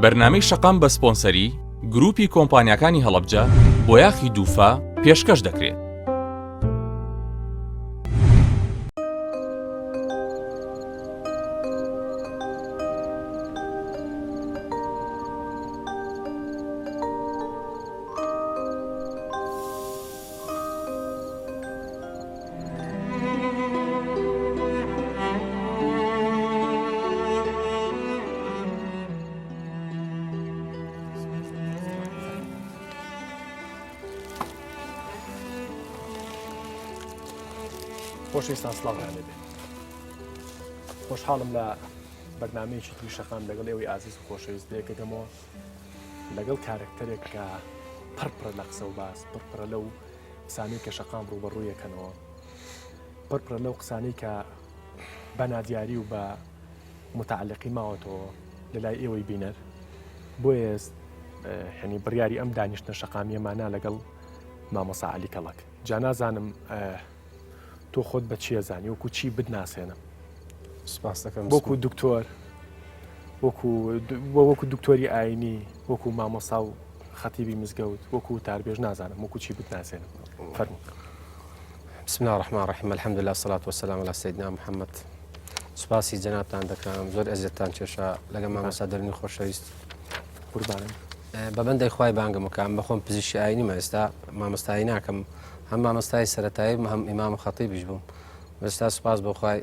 بەرنامەی شەقام بە سپۆنسەری گروپی کۆمپانیاکانی هەڵەبجە، بۆیاخی دووفا، پێشکەش دەکرێت. خۆشەویستان سڵاوتان لێبێ خۆشحاڵم لە بەرنمەیەکی تری شەقام لەگەڵ ئێوەی ئازیز و خۆشەویست بێکەکەمەوە لەگەڵ کارەکتەرێک کە پڕ پڕە لە قسە و باس پڕ پڕە لەو قسانەی کە شەقام ڕووبەڕوویەکەنەوە پڕ پڕە لەو قسانەی کە بە نادیاری و بە متعلقی ماوەتەوە لە لای ئێوەی بینەر بۆیە هەنی بڕیاری ئەم دانیشتنە شەقامیەمانە لەگەڵ مامۆسا عەلی کەڵک جا نازانم تۆ خۆت بە چیە زانی وەکو چی بدناسێنم سپاس دەکەم وەکو دکتۆر وەکو وەکو دکتۆری ئاینی وەکو مامۆسا و خەتیبی مزگەوت وەکو تاربێژ نازانم وەکو چی بتناسێنم فەرموو. بسم الله الرحمن الرحیم الحمد لله الصلاة والسلام على سيدنا محمد سوپاسی جەنابتان دەکەم زۆر ئەزیەتتان کێشا لەگەڵ مامۆستا دەرونی خۆشەویست قوربانم بە بەندەی خوای بانگم بکەم بەخۆم پزیشکی ئاینیمە ئێستا مامۆستایی ناکەم هەم مامۆستای سەتایی هەم ئیمام و خەتیبیش بووم بەستا سوپاس بۆ خوای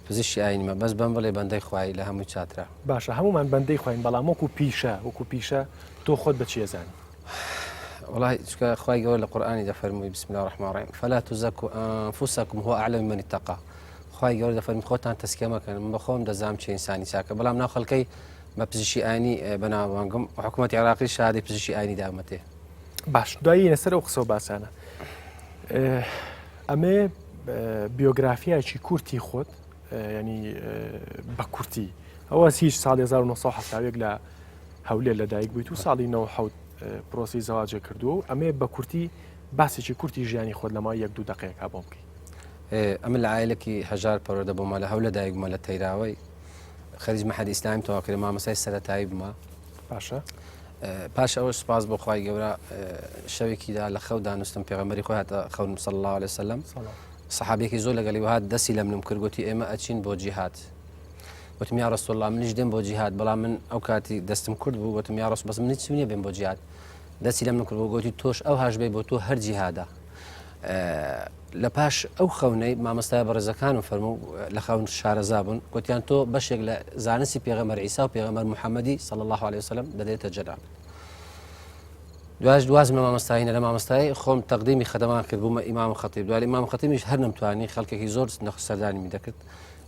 پزیشکی ئاینیمە بەس بەم بڵێ بەندەی خوای لە هەمووی چاترە. باشە هەموومان بەندەی خواین بەڵام وەکو پیشە وەکو پیشە تۆ خۆت بە چی ئەزانی؟ وەڵاهی چونکە خوای گەورە لە قورئانی دەفەرمووی بسم الله الرحمن الرحیم فلا تزکوا انفسکم هو اعلم بمن اتقی خوای گەورە دەفەرمی خۆتان تەسکیە مەکەن من بەخۆم دەزانم چه ئینسانی چاکە بەڵام ناو خەڵکەی بە پزیشکی ئاینی بەناوبانگم حکوومەتی عێراقی شادی پزیشکی ئاینی داومەتێ باش دوایی لەسەر ئەو قسە و باسانە ئەمێ بیۆگرافیایکی کورتی خۆت ینی بە کورتی ئەوە هیچ ساڵ 1970 لە هەولێر لەدایک بوویت و ساڵی 97 پرۆسی زەواجێ کردووە و ئەمێ بە کورتی باسێکی کورتی ژیانی خۆت لە ماوەی یەک دوو دقەیەکا بۆم بکەی. ئەمن لە عایلەکی هەژار پەروەردە بوومە لە هەولە دایک بوومە لە تەیراوەی خەریج مەحەد ئیسلامی تەواو کرد مامۆستای سەرەتایی بوومە باشە پاش ئەوە سوپاس بۆ خوای گەورە شەوێکیدا لە خەو دانوستم پێغەمبەری خۆی هاتە خەونم صلی الله علیه وسلم سەحابێکی زۆر لەگەڵی وهات دەستی لە منم کرد گوتی ئێمە ئەچین بۆ جیهاد وتم یا رسول الله منیش دێم بۆ جیهاد بەڵام من ئەو کاتی دەستم کورت بوو وتم یا رسول بەس من هیچم نییە بێم بۆ جیهاد دەستی لە من کرد بۆ گوتی تۆش ئەو هاش بێ بۆ تۆ هەر جیهادە لە پاش ئەو خەونەی مامۆستای بەڕێزەکانم فەرموو لە خەون شارەزا بوون گوتیان تۆ بەشێک لە زانستی پێغەمبەر عیسا و پێغەمبەر محەممەدی صلی الله علیه وسلم دەدرێتە جەنابت دواش دوازم لە مامۆستایینە لە مامۆستایی خۆم تەقدیمی خەدەمان کرد بوومە ئیمام و خەتیب دوای ئیمام خەتیبیش هەر نەمتوانی خەڵکێکی زۆر نەخ سەردانی دەکرد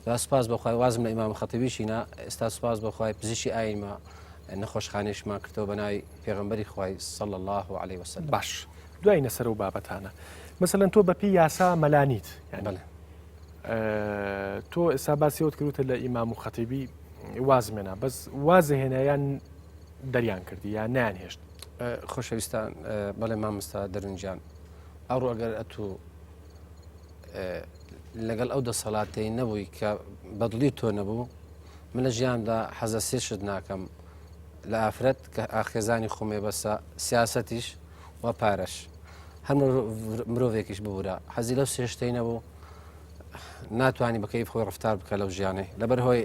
دا سپاس بۆ خوای وازم لە ئیمام خەتیبیشی نا ئێستا سپاس بۆ خوای پزیشکی ئاینمە نەخۆشخانەیشمان کردەوە بە ناوی پێغەمبەری خوای صلی الله علیه وسلم باش دوای سەر و بابەتانە مەسەلەن تۆ بەپی یاسا مەلانیت یعنی تۆ ئێستا باسیەوت کردوتە لە ئیمام و خەتیبی وازمێنا بەس وازهێنایان دەریان کردی یا نیان هێشت خۆشەویستان بەڵێ مامۆستا دەرونجان ئەوڕۆ ئەگەر ئەتوو لەگەڵ ئەو دەسەڵاتەی نەبووی کە بەدڵی تۆ نەبوو من لە ژیاندا حەزە سێ شت ناکەم لە ئافرەت کە ئاخێزانی خۆمێ بەسە سیاستیش و پارەش هەر مرۆڤێکیش ببوورە حەزی لەو سێشتەی نەبوو ناتوانانی بەکەیف خۆی ڕفتار بکە لەو ژیانەی لەبەر هۆی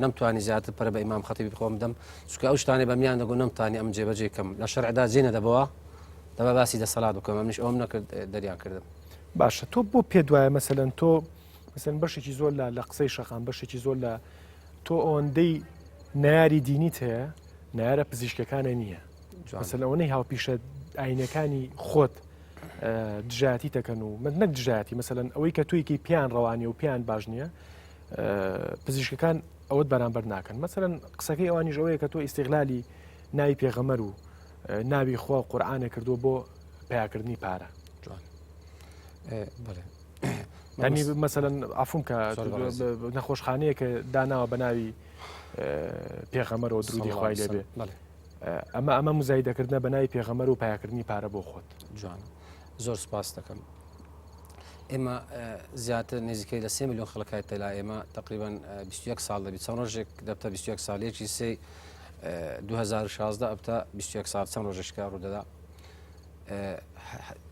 نەمتوانی زیاتر پەرە بە ئیمام خەتیبی خۆم بدەم چونکە ئەو شتانەی بە میان دەگو نەمتانی ئەم جێبەجێ کەم لە شەرعدا جێ نەدەبەوە دەبا باسی دەسەڵات بکەم ئەمنیش ئەوم نەکرد دەریان کردم. باشە تۆ بۆ پێت وایە مەسەلەن تۆ مەسەلەن بەشێکی زۆر لە لە قسەی شەقام بەشێکی زۆر لە تۆ ئەوەندەی نەیاری دینیت هەیە نەیارە پزیشکەکانە نییە مەسەلەن ئەوەنەی هاوپیشە ئاینەکانی خۆت دژایەتی دەکەن و من نەک دژایەتی مەسەلەن ئەوەی کە تویکی پیان ڕەوانی و پیان باش نییە پزیشکەکان ئەوەت بەرامبەر ناکەن مەسەلەن قسەکەی ئەوانیش ئەوەیە کە تۆ ئیسیغلالی ناوی پێغەمەر و ناوی خوا و قورآانێ کردووە بۆ پیاکردنی پارە جوان بەڵێ ینی مەسەن ئافوم کە نەخۆشخانەیە کە داناوە بە ناوی پێغەمەرەوە درودی خوای لێبێ ئەمە ئەمە مزای دەکردنە بە ناوی پێغەمەر و پیاکردنی پارە بۆ خۆت جوان زۆر سپاس دەکەم ئێمە زیاتر نزیکەی لە سێ میلیۆن خەڵکای تەلا ئێمە تقریبان 21 ساڵ دەبیت چەند ڕۆژێک دەبتە 21 ساڵ یەکی سێ. 2016 ئەبتە 21 ساڵ چەند ڕۆژێکە ڕوودەدا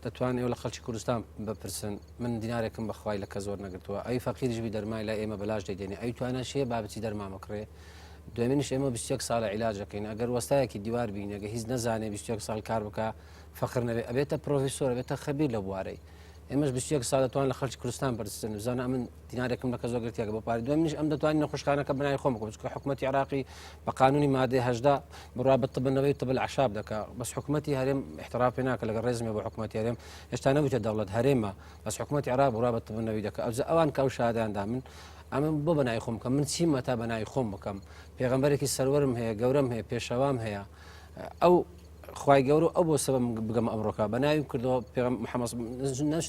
دەتوان ئێوە لە خەڵکی کوردستان بپرسن من دینارێکم بەخوای لە کە زۆر نەگرتووە ئەی فەقیریش بی دەرمای لای ئێمە بەلاش دەیدێنێ ئەی تواناش هەیە با بچی دەرمان بکڕێ دوێمینش ئێمە 21 ساڵە عیلاجەکەین ئەگەر وەستایەکی دیوار بین ئەگە هیچ نەزانێ 21 ساڵ کار بکە فەخر نەبێ ئەبێتە پرۆفیسۆر ئەبێتە خەبیر لە بوارەی ئێمەش 21 ساڵ دەتوان لە خەڵکی کوردستان پرسن بزانە ئەمن دینارێکم لە کە زۆر گرتیەکە بۆ پارەی دوێمینش ئەم دەتوانین نەخۆشخانەکە بەناوی خۆم بکەم چونکە حکوومەتی عراقی بە قانونی مادەی 18 بڕوا بە طب النبوي طب الأعشاب دەکا بەس حکوومەتی هەرێم احتراف پێ ناکە لەگەڵ ڕێزمێ بۆ حکوومەتی هەرێم هێشتا نەبوویتە دەوڵەت هەرێمە بەس حکوومەتی عێراق بڕوا بە طب النبوي دەکا ئەوجا ئەوان کە ئەو شادیان دا من ئەمە بۆ بەناوی خۆم بکەم من چیم تا بەناوی خۆم بکەم پێغەمبەرێکی سەروەرم هەیە گەورەم هەیە پێشەوام هەیە ئەو خوای گەورە ئەو بۆ سەبەب بگەمە ئەمڕۆکە بە ناویم کردەوە پێغەم محەممەد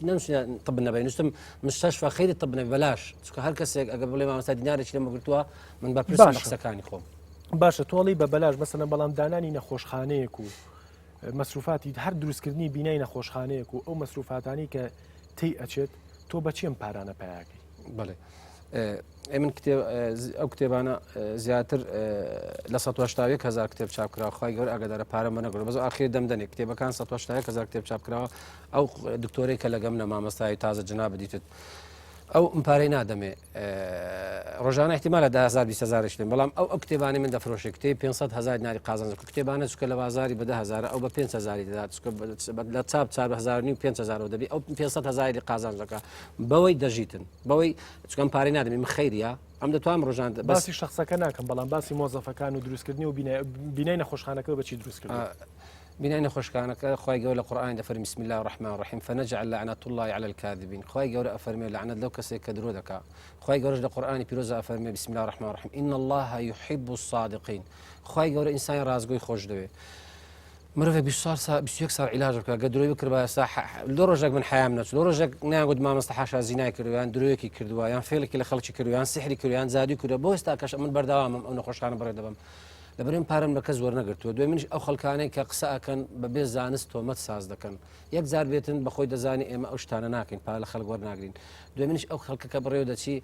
نەمشنە طب النبوي نووسم مستشفى خير طب النبوي بەلاش چونکە هەر کەسێک ئەگەر بڵێ مامۆستا دینارێکی لەمە گرتووە من بەرپرسم لە باشە. قسەکانی خۆم باشە تۆڵی بە بەلاش مەسەلەن بەڵام دانانی نەخۆشخانەیەک و مەسروفاتی هەر دروستکردنی بینای نەخۆشخانەیەک و ئەو مەسروفاتانی کە تێی ئەچێت تۆ بە چی ئەم پارانە پەیاکەی؟ بەڵێ من کتێب ئەو کتێبانە زیاتر لە 1970 هزار کتێب چاپ کراوە خوای گەورە ئاگادارە پارە مەنەگرە بەس ئاخیر دەم دەنێ کتێبەکان 1970 هزار کتێب چاپ کراوە ئەو دکتۆرەی کە لەگەم نە مامەستای تازە جناب دیتت ئەو ئەم پارەی نادەمێ ڕۆژانە احتیمالە 10000 20000 شتێن بەڵام ئەو ئەو کتێبانی من دەفرۆشێ کتێب 500 هزار دیناری قازانج کتێبانە چکە لە بازاری بە 10000 ئەو بە 5000 دەدات چکە لە چاپ 4000 و 5000 دەبی ئەو 500 هزاری قازانج دەکا بەوەی دەژیتن بەوەی چکەم پارەی نادەمی من خەیریە ئەم دەتوانم ڕۆژان باسی شخصەکە ناکەم بەڵام باسی مۆزەفەکان و دروستکردنی و بینای نەخۆشخانەکە بەچی دروست کرد بینای نەخۆشخانەکە خوای گەورە لە قورئانی دەفەرمی بسم اللە الرحمن الرحیم فنجعل لعنة اللە علی الکاذبین خوای گەورە ئەفەرمێ لەعنەت لەو کەسێک کە درۆ دەکا خوای گەورەش لە قورئانی پیرۆزە ئەفەرمێ بسم اللە الرحمن الرحیم ان الله يحب الصادقین خوای گەورە ئینسانی ڕاستگۆی خۆش دەوێ مرۆڤێک 24 ساعت 21 ساڵ عیلاج بکە گە درۆی بکردبا ئێستا لۆ ڕۆژێک من حیام نەچوو لۆ ڕۆژێک نایانگوت مامۆستا حاشا زینای کردووە یان درۆیەکی کردووە یان فێڵێکی لە خەڵکی کردووە یان سحری کردووە یان جادووی کردووە بۆ ئێستا کەش من بەردەوامم ئەو نەخۆشخانە بەڕێ دەبەم لەبەرم پارەم لە کەس وەرنەگرتووە دوای منیش ئەو خەڵکانەی کە قسە ئەکەن بە بێ زانست تۆمەت ساز دەکەن یەک جار بێتن بەخۆی دەزانی ئێمە ئەو شتانە ناکەین پارە لە خەڵک وەرناگرین دوای منیش ئەو خەڵکە کە بڕێوە دەچی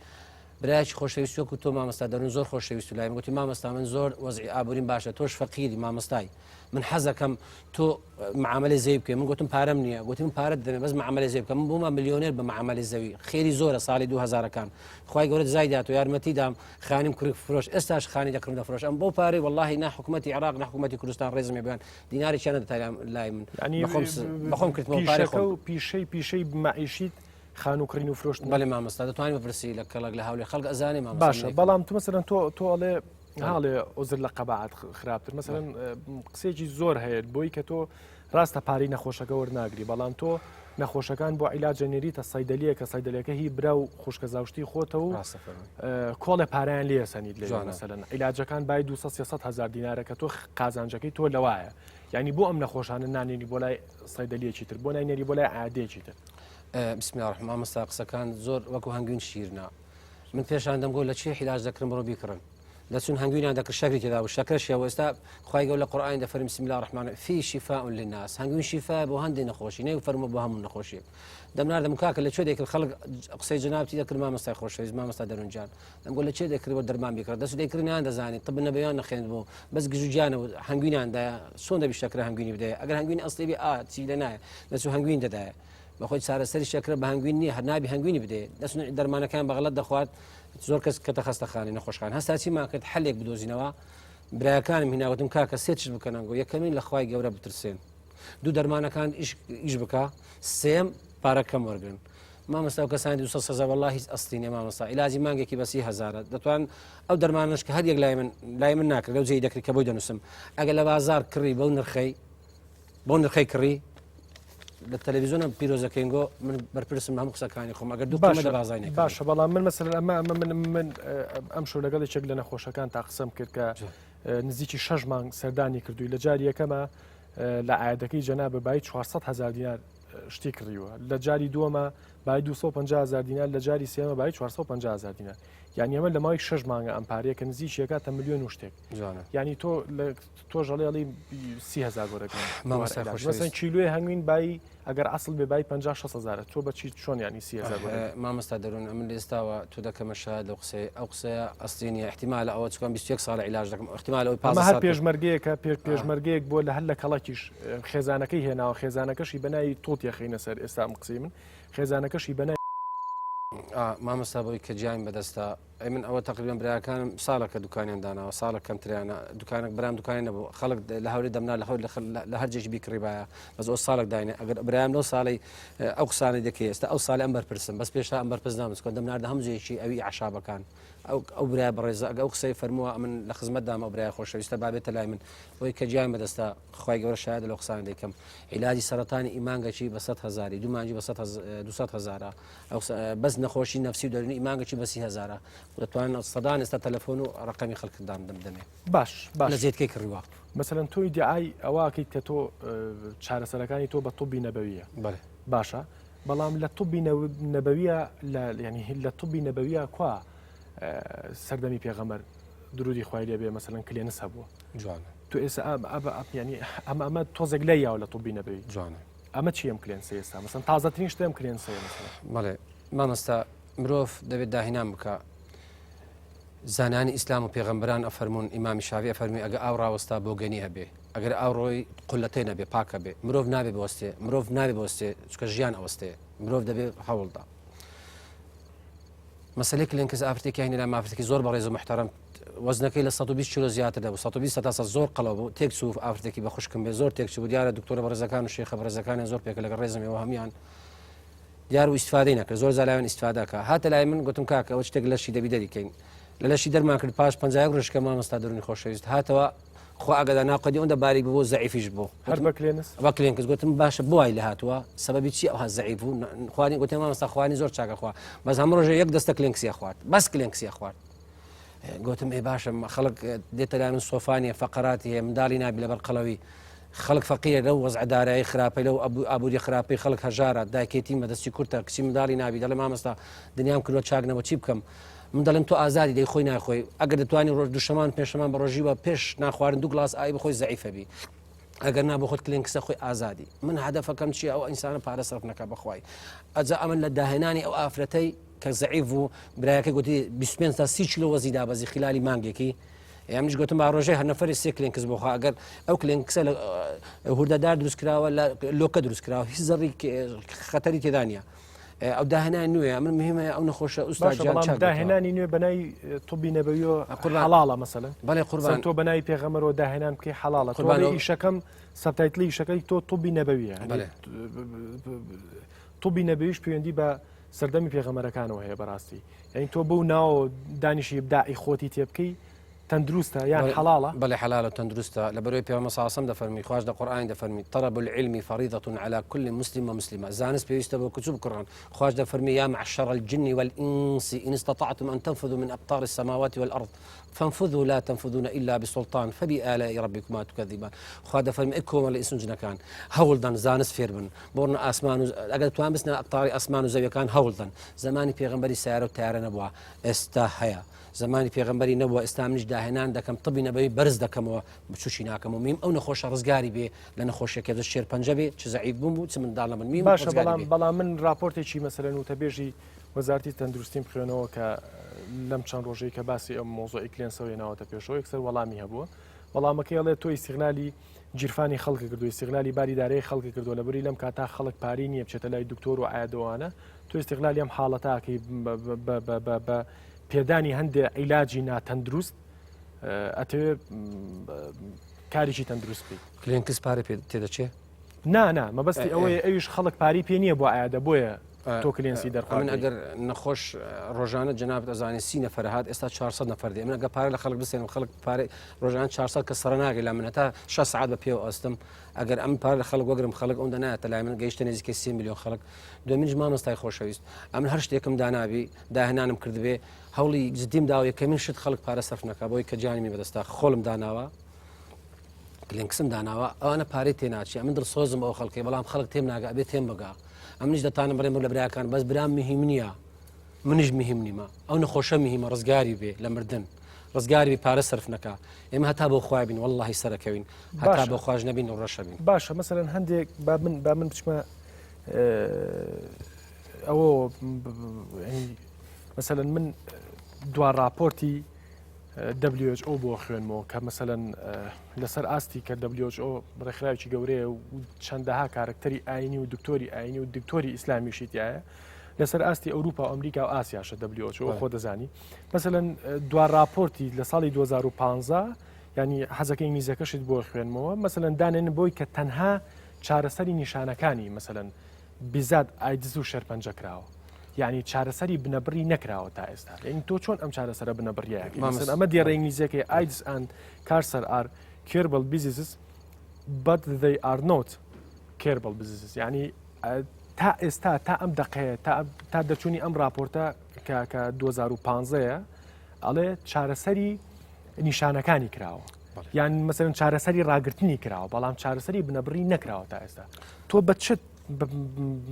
برایەکی خۆشەویست وەکو تۆ مامۆستا دەرون زۆر خۆشەویست و لای من گوتی مامۆستا من زۆر وەزعی ئابووریم باشە تۆش فەقیری مامۆستای من حەزەکەم تۆ معاملەی زەوی بکەی من گوتم پارەم نییە گوتی من پارەت دەمێ بەس معاملەی زەوی بکە من بوومە ملیۆنێر بە معاملەی زەوی خێری زۆرە ساڵی 2000ەکان خوای گەورە جزای دات و یارمەتی دام خانیم کوڕی فرۆش ئێستاش خانی دەکڕم دەفرۆش ئەم بۆ پارەی واللهی نا حکوومەتی عێراق نە حکوومەتی کوردستان ڕێزم بێن دینارێکیان نەدەتا لای من یعنی بەخۆم بەخۆم کردمەوە پارەی پیشەکە خۆم و پیشەی پیشەی مەعیشیت خانوو کڕین و فرۆشتن بەڵێ مامۆستا دەتوانانی بپرسی لە کەڵک لە هەولێر خەڵک ئەزانێ مامۆستا باشە من یەکەم. بەڵام تو مەسەلەن تۆ تۆ ئەڵێ هاڵێ عوزر لە قەباعەت خراپتر مەسەلەن قسەیەکی زۆر هەیە بۆی کە تۆ ڕاستە پارەی نەخۆشەکە وەرناگری بەڵام تۆ نەخۆشەکان بۆ عیلاجە نێریتە سەیدەلیە کە سەیدەلەکە هی برا و خوشکە زاوشتی خۆتە و ڕاستە فەرمووی. کۆڵێ پارەیان لێ سەنیت لێ جوانە. مەسەلەن عیلاجەکان بای 200 300 هزار دینارە کە تۆ قازانجەکەی تۆ لەوایە یعنی بۆ ئەم نەخۆشانە نانێری بۆ لای سەیدەلیەکی تر بۆ ناینێری بۆ لای عادەیەکی تر بسم الله الرحمن مامۆستا قسەکان زۆر وەکو هەنگوین شیرنا من پێشان دەمگۆ لە چێ حیلاج دەکرم بڕۆ بیکڕن دەچون هەنگوینیان دەکرد شەکری تێدا بوو شەکرەش هەیە ئێستا خوای گەورە لە قورئانی دەفەرمی بسم الله الرحمن الرحیم فی شفاء للناس هەنگوین شیفا بۆ هەندێک نەخۆشی نەی فەرموو بۆ هەموو نەخۆشیەک دەمناردم کاکە لە کوێ دەیکرد خەڵک قسەی جەنابتی دەکرد مامۆستای خۆشەویست مامۆستا دەرونجان دەمگۆ لە چێ دەکرد بۆ دەرمان بیکڕ دەست دەیکرد نیان دەزانی طب نەبیان نەخێند بوو بەس گژوگیانە و هەنگوینیان دایە چۆن دەبی شەکرە هەنگوینی بدەیە ئەگەر هەنگوین ئەسلی بێ ئا چی لە نایە دەچوو هەنگوین دەدایە بەخۆی چارەسەری شەکرە بە هەنگوین نییە هەر نابی هەنگوینی بدەیە دەچن دەرمانەکان بە غەڵەت دەخوارد زۆر کەس کەتە خەستەخانەی نەخۆشخانە هەستا چیمان کرد حەلێک بدۆزینەوە برایەکانم هیناوتم کاکە سێ چش بکەنەوە یەکەمین لە خوای گەورە بترسێن دوو دەرمانەکان ئیش بکە سێم پارە کەم وەرگن مامۆستا و کەسانی 200 سەزا والله هیچ ئەسلی نیە مامۆستا عیلاجی مانگێکی بەسی هەزارە دەتوان ئەو دەرمانەش کە هەر یەک لای من لای من ناکرێت لەو جێی دەکرێت کە بۆی دەنووسم ئەگەر لە بازار کڕی بەو نرخەی بۆ نرخەی کڕی لە تەلەڤیزیۆنە پیرۆزەکەین گۆ من بەرپرسم هەموو قسەکانی خۆم ئەگەر دوو باشە لە بازای باشە بەڵام من مەسەر ئەمە ئەمە من من ئەم شۆ لەگەڵ یەکێک لە نەخۆشەکان تا قسەم کرد کە نزیکی شەش مانگ سەردانی کردووی لە جاری یەکەمە لە عادەکەی جەنابە بای 400 هزار دینار شتی کڕیوە لە جاری دووەمە بای 250 هزار دینار لە جاری سێمە بای 450 هزار دینار یعنی ئەمە لە ماوەی شش مانگە ئەم پارەیە کە نزیکی ئەکاتە ملیۆن و شتێک جوانە یعنی تۆ لە تۆش ئەڵێ ئەڵێی 30 هزار وەرەگرم مامۆستای خۆشەویست. مەسەن کیلۆی هەنگوین بای ئەگەر ئەسڵ بێ بای 50 60 هزارە تۆ بە چی چۆن یعنی 30 هزار وەرەگری مامۆستا دەروون ئەمن لە ئێستاوە تۆ دەکەمە شاهد لەو قسەیە ئەو قسەیە ئەسلی نییە احتیمالە ئەوە چکم 21 ساڵە عیلاج دەکەم احتیمالە ئەوی ئەمە هەر 15 ساڵ پێش پێشمەرگەیەکە پێ- پێشمەرگەیەک بووە لە هەر لە کەڵەکیش خێزانەکەی هێناوە خێزانەکەشی بەناوی تۆت یەخینە سەر ئێستا ئەم قسەی من خێزانەکەشی بەناوی مامۆستا بۆی کە گیانم بەدەستە ئەی من ئەوە تقریبا براکانم ساڵەکە دوکانیان داناوە ساڵە کەمتریانە دوکانێک برام دوکانی نەبوو خەڵک لە هەولێ دەمنا لە هەول لە هەر جێکی بیکڕیبایە بەس ئەو ساڵێک داینێ ئەگەر برایم لەو ساڵی ئەو قسانەی دەکەی ئێستا ئەو ساڵی ئەم بەرپرسم بەس پێشتا ئەم بەرپرس نامسکۆ دەمناردە هەم جێکی ئەوی عشابەکان ئەو ئەو برای بەڕێزە ئەگە ئەو قسەی فەرمووە من لە خزمەتدام ئەو برای خۆشەویستە بابێتە لای من بۆی کە گیان بەدەستە خوای گەورە شایەدە لەو قسانە دەیکەم عیلاجی سەرەتانی ئیمانگەکی بە 100 هزاری دوو مانگی بە 200 هزارە بەس نەخۆشی نەفسی و دەرونی ئیمانگەکی بەسی هزارە دەتوانن سەدان ئێستا تەلەفۆن و ڕقەمی خەڵکدان دەم دەمێ باش باش لە زێتکەی کڕیوە مەسەلەن تۆ ئیدعای ئەوەکەیت کە تۆ چارەسەرەکانی تۆ بە طبی نەبەویە بەڵێ باشە بەڵام لە طبی نەبەویە لە یعنی لە طبی نەبەویە کوا سەردەمی پێغەمبەر درودی خوای لێ بێ مەسەلەن کلێنس هەبووە جوانە تو ئێستا ینی ئەمە ئەمە تۆزێک لە یاوە لە طبی نەبەوی جوانە ئەمە چی ئەم کلێنسە ئێستا مەسەن تازەترین شتێم کلێنسەیە مەسەلەن بەڵێ مامۆستا مرۆڤ دەبێت داهێنان بکە زانانی ئیسلام و پێغەمبەران ئەفەرمونون ئیمامی شافعی ئەفەرمی ئەگە ئاو ڕاوەستا بۆگەنی هەبێ ئەگەر ئاو ڕۆی قولەتەی نەبێ پاکە بێ مرۆڤ نابێ بوەستێ مرۆڤ نابێ بوەستێ چونکە ژیان ئەوەستێ مرۆڤ دەبێ هەوڵدا مەسەلەی کلێنکس ئافرەتێکی هەینە لام ئافرەتێکی زۆر بەڕێز و محتەرەم وەزنەکەی لە 120 کیلۆ زیاتر دەبوو 120 تا زۆر قەڵەو بوو تێک چوو ئافرەتێکی بە خوشکم بێ زۆر تێک چوو دیارە دکتۆرە بەڕێزەکان و شێخە بەڕێزەکانیان زۆر پێکە لەگەڵ ڕێزم ئێوە هەموان دیار و ئیسفادەی نەکرد زۆر زالایان ئیسفادەکە هاتە لای من گوتم کاکە ئەوە شتێک لەشی دەبی دەریکەین لە لەشی دەرمان کرد پاش 50 ڕۆژکە مامۆستا دەرونی خۆشەویست هاتەوە خوا ئاگادار ناقەدی ئەوەندە باریک بوو زەعیفیش بوو هەر بە کلێنس بە کلێنکس گوتم باشە بۆ وای لە هاتووە سەبەبی چی ئەوها زەعیف بوو خوانی گوتم مامۆستا خوانی زۆر چاکە خوا بەس هەموو ڕۆژێ یەک دەستە کلێنکسی خوارد بەس کلێنکسی خوارد گوتم ئێ باشە خەڵک دێتە لای من سۆفانیە فەقەراتی هەیە منداڵی نابی لەبەر قەڵەوی خەڵک فەقیرە لەو وەزع دارایی خراپەی لەو ئابووری خراپەی خەڵک هەژارە دایکێتی مەدەستی کورتە کچی منداڵی نابی دەڵێ مامۆستا دنیام کردوە چاک نەبوو چی بکەم من دەڵێم تۆ ئازادی دەی خۆی ناخۆی ئەگەر دەتوانی ڕۆژ دووشەمان پێشەمان بە ڕۆژی بە پێش ناخواردن دوو گلاس ئاوی بخۆی زەعیفە بی ئەگەر نا بۆ خۆت کلێنکسە خۆی ئازادی من هەدەفەکەم چییە ئەو ئینسانە پارە سەرف نەکا بەخوای ئەجا ئەمن لە داهێنانی ئەو ئافرەتەی کە زەعیف بوو برایەکەی گوتی 25 تا 30 کیلۆ وەزی دابەزی خلالی مانگێکی ئەمنیش گوتم با ڕۆژێ هەر نەفەری سێ کلێنکس بخوا ئەگەر ئەو کلێنکسە لە هوردەدار دروست کراوە لە لۆکە دروست کراوە هیچ زەڕی خەتەری تێدا نییە ئەو داهێنانی نوێ من مهمە ئەو نەخۆشە ئوستا باشە بەڵام داهێنانی نوێ بەنای طبی نەبەویەوە قوربان حەڵاڵە مەسەلەن بەڵێ قوربان تۆ بەنای پێغەمبەرەوە داهێنان بکەی حەڵاڵە تۆ قوربان ئەڵێی ئیشەکەم subtitle ی ئیشەکەی تۆ طبی نەبەویە بەڵێ. طبی نەبەویش پەیوەندی بە سەردەمی پێغەمبەرەکانەوە هەیە بەڕاستی یعنی تۆ بەو ناوە دانیشی ئیبداعی خۆتی تێ بکەی تەندروستە یان حەڵاڵە؟ بەڵێ حەلالە و تەندروستە لەبەرئەوەی پێغەمبەر صلی اللە علیە وسلم دەفەرمی خواش لە قورئانی دەفەرمی طلب العلم فریضە علی کل مسلم ومسلمە زانست پێویستە بۆ کچ و کوڕان خواش دەفەرمی یا معشر الجن والانس ان استطعتم ان تنفذوا من اقطار السماوات والارض فانفذوا لا تنفذون الا بسلطان فبآلاء ربكما تكذبان خوا دەفەرمی ئەی کۆمەڵی ئینس و جنەکان هەوڵدەن زانست فێربن بۆڕنە ئاسمان و ئەگەر توان بچنە ئەقتاری ئاسمان و زەویەکان هەوڵدەن زمانی پێغەمبەری سیارە و تارە نەبووە ئێستا هەیە زمانی پێغەمبەری نەبووە ئێستا منیش داهێنان دەکەم طبی نەبەوی بەرز دەکەمەوە بچوکی ناکەم و میم ئەو نەخۆشە ڕزگاری بێ لە نەخۆشیەکە دەست شێرپەنجە بێ چ زەعیف بووم و چ منداڵ نەبن میم باشە بەڵام بەڵام من راپۆرتێکی مەسەلەن وتەبێژی وەزارتی تەندروستیم بخوێنەوە کە لەم چەند ڕۆژەی کە باسی ئەم مۆزۆی کلێنسەوە هێناوەتە پێشەوە یەکسەر وەڵامی هەبووە وەڵامەکەی ئەڵێ تۆ ئیستیغلالی گیرفانی خەڵک کردو ئیستیغلالی باری دارایی خەڵک کردو لەبری لەم کاتا خەڵک پارەی نییە بچێتە لای دکتۆر و عیادەوانە تۆ ئیستیغلالی ئەم حاڵەتاکەی بە پێدانی هەندێ عیلاجی ناتەندروست ئەتەوێ کارێکی تەندروست بکەیت. کلێنکس پارە پێ تێدەچێ؟ نا نا مەبەستی ئەوەیە ئەویش خەڵک پارەی پێ نییە بۆ عیادە بۆیە تۆ کلێنسی دەرخوارد من ئەگەر نەخۆش ڕۆژانە جەنابت ئەزانی 30 نەفەر هات ئێستا 400 نەفەر دێ من ئەگەر پارە لە خەڵک بسێنم خەڵک پارە ڕۆژان 400 کە سەر ناگەی لە من هەتا 6 سەعات بە پێوە ئەستم ئەگەر ئەم پارە لە خەڵک وەگرم خەڵک ئەوەندە نایەتە لای من گەیشتە نزیکەی 3 میلیۆن خەڵک دومینش مامۆستای خۆشەویست ئەمن هەر شتێکم دانابی داهێنانم کردبێ هەوڵی جدیم داوە یەکەمین شت خەڵک پارە سەرف نەکا بۆی کە گیانی من بەدەستە خۆڵم داناوە کلینکسم داناوە ئەوانە پارەی تێناچێ من دڵسۆزم ئەو خەڵکی بەڵام خەڵک تێم ناگا ئەبێ تێم بگا. ئەمنیش دەتانم بڵێم لە براکان بەس برام مهم نییە منیش مهم نیمە ئەو نەخۆشە مهمە ڕزگاری بێ لە مردن ڕزگاری بێ پارە سەرف نەکا ئێمە هەتا بۆ خوای بین واللهی سەرەکەوین هەتا بۆ خواش نەبین و ڕەشە بین باشە مەسەرەن هەندێک با من با من بچمە ئەوە مەسەلەن من دوا راپۆرتی WHO بۆ خوێنمەوە کە مەسەلەن لەسەر ئاستی کە WHO ڕێکخراوێکی گەورەیە و چەندەها کارکتەری ئاینی و دکتۆری ئاینی و دکتۆری ئیسلامیشی تایە لەسەر ئاستی ئەوروپا و ئەمریکا و ئاسیاشە WHO خۆ دەزانی مەسەلەن دوا راپۆرتی لە ساڵی 2015 ینی حەزەکە ئینگلیزەکەشت بۆ خوێنمەوە مەسەلەن دانێن بۆی کە تەنها چارەسەری نیشانەکانی مەسەلەن بیزاد ئایدز و شێرپەنجە کراوە یعنی چارەسەری بنەبڕی نەکراوە تا ئێستا یعنی تۆ چۆن ئەم چارەسەرە بنەبڕیەکەی مامەسەر ئەمە دێڕە ئینگلیزیەکەی AIDS and cancer are curable diseases but they are not curable diseases یعنی تا ئێستا تا ئەم دقەیە تا تا دەرچوونی ئەم راپۆرتە کە کە 2015ەیە ئەڵێ چارەسەری نیشانەکانی کراوە یان مەسەرن چارەسەری ڕاگرتنی کراوە بەڵام چارەسەری بنەبڕی نەکراوە تا ئێستا تۆ بە چ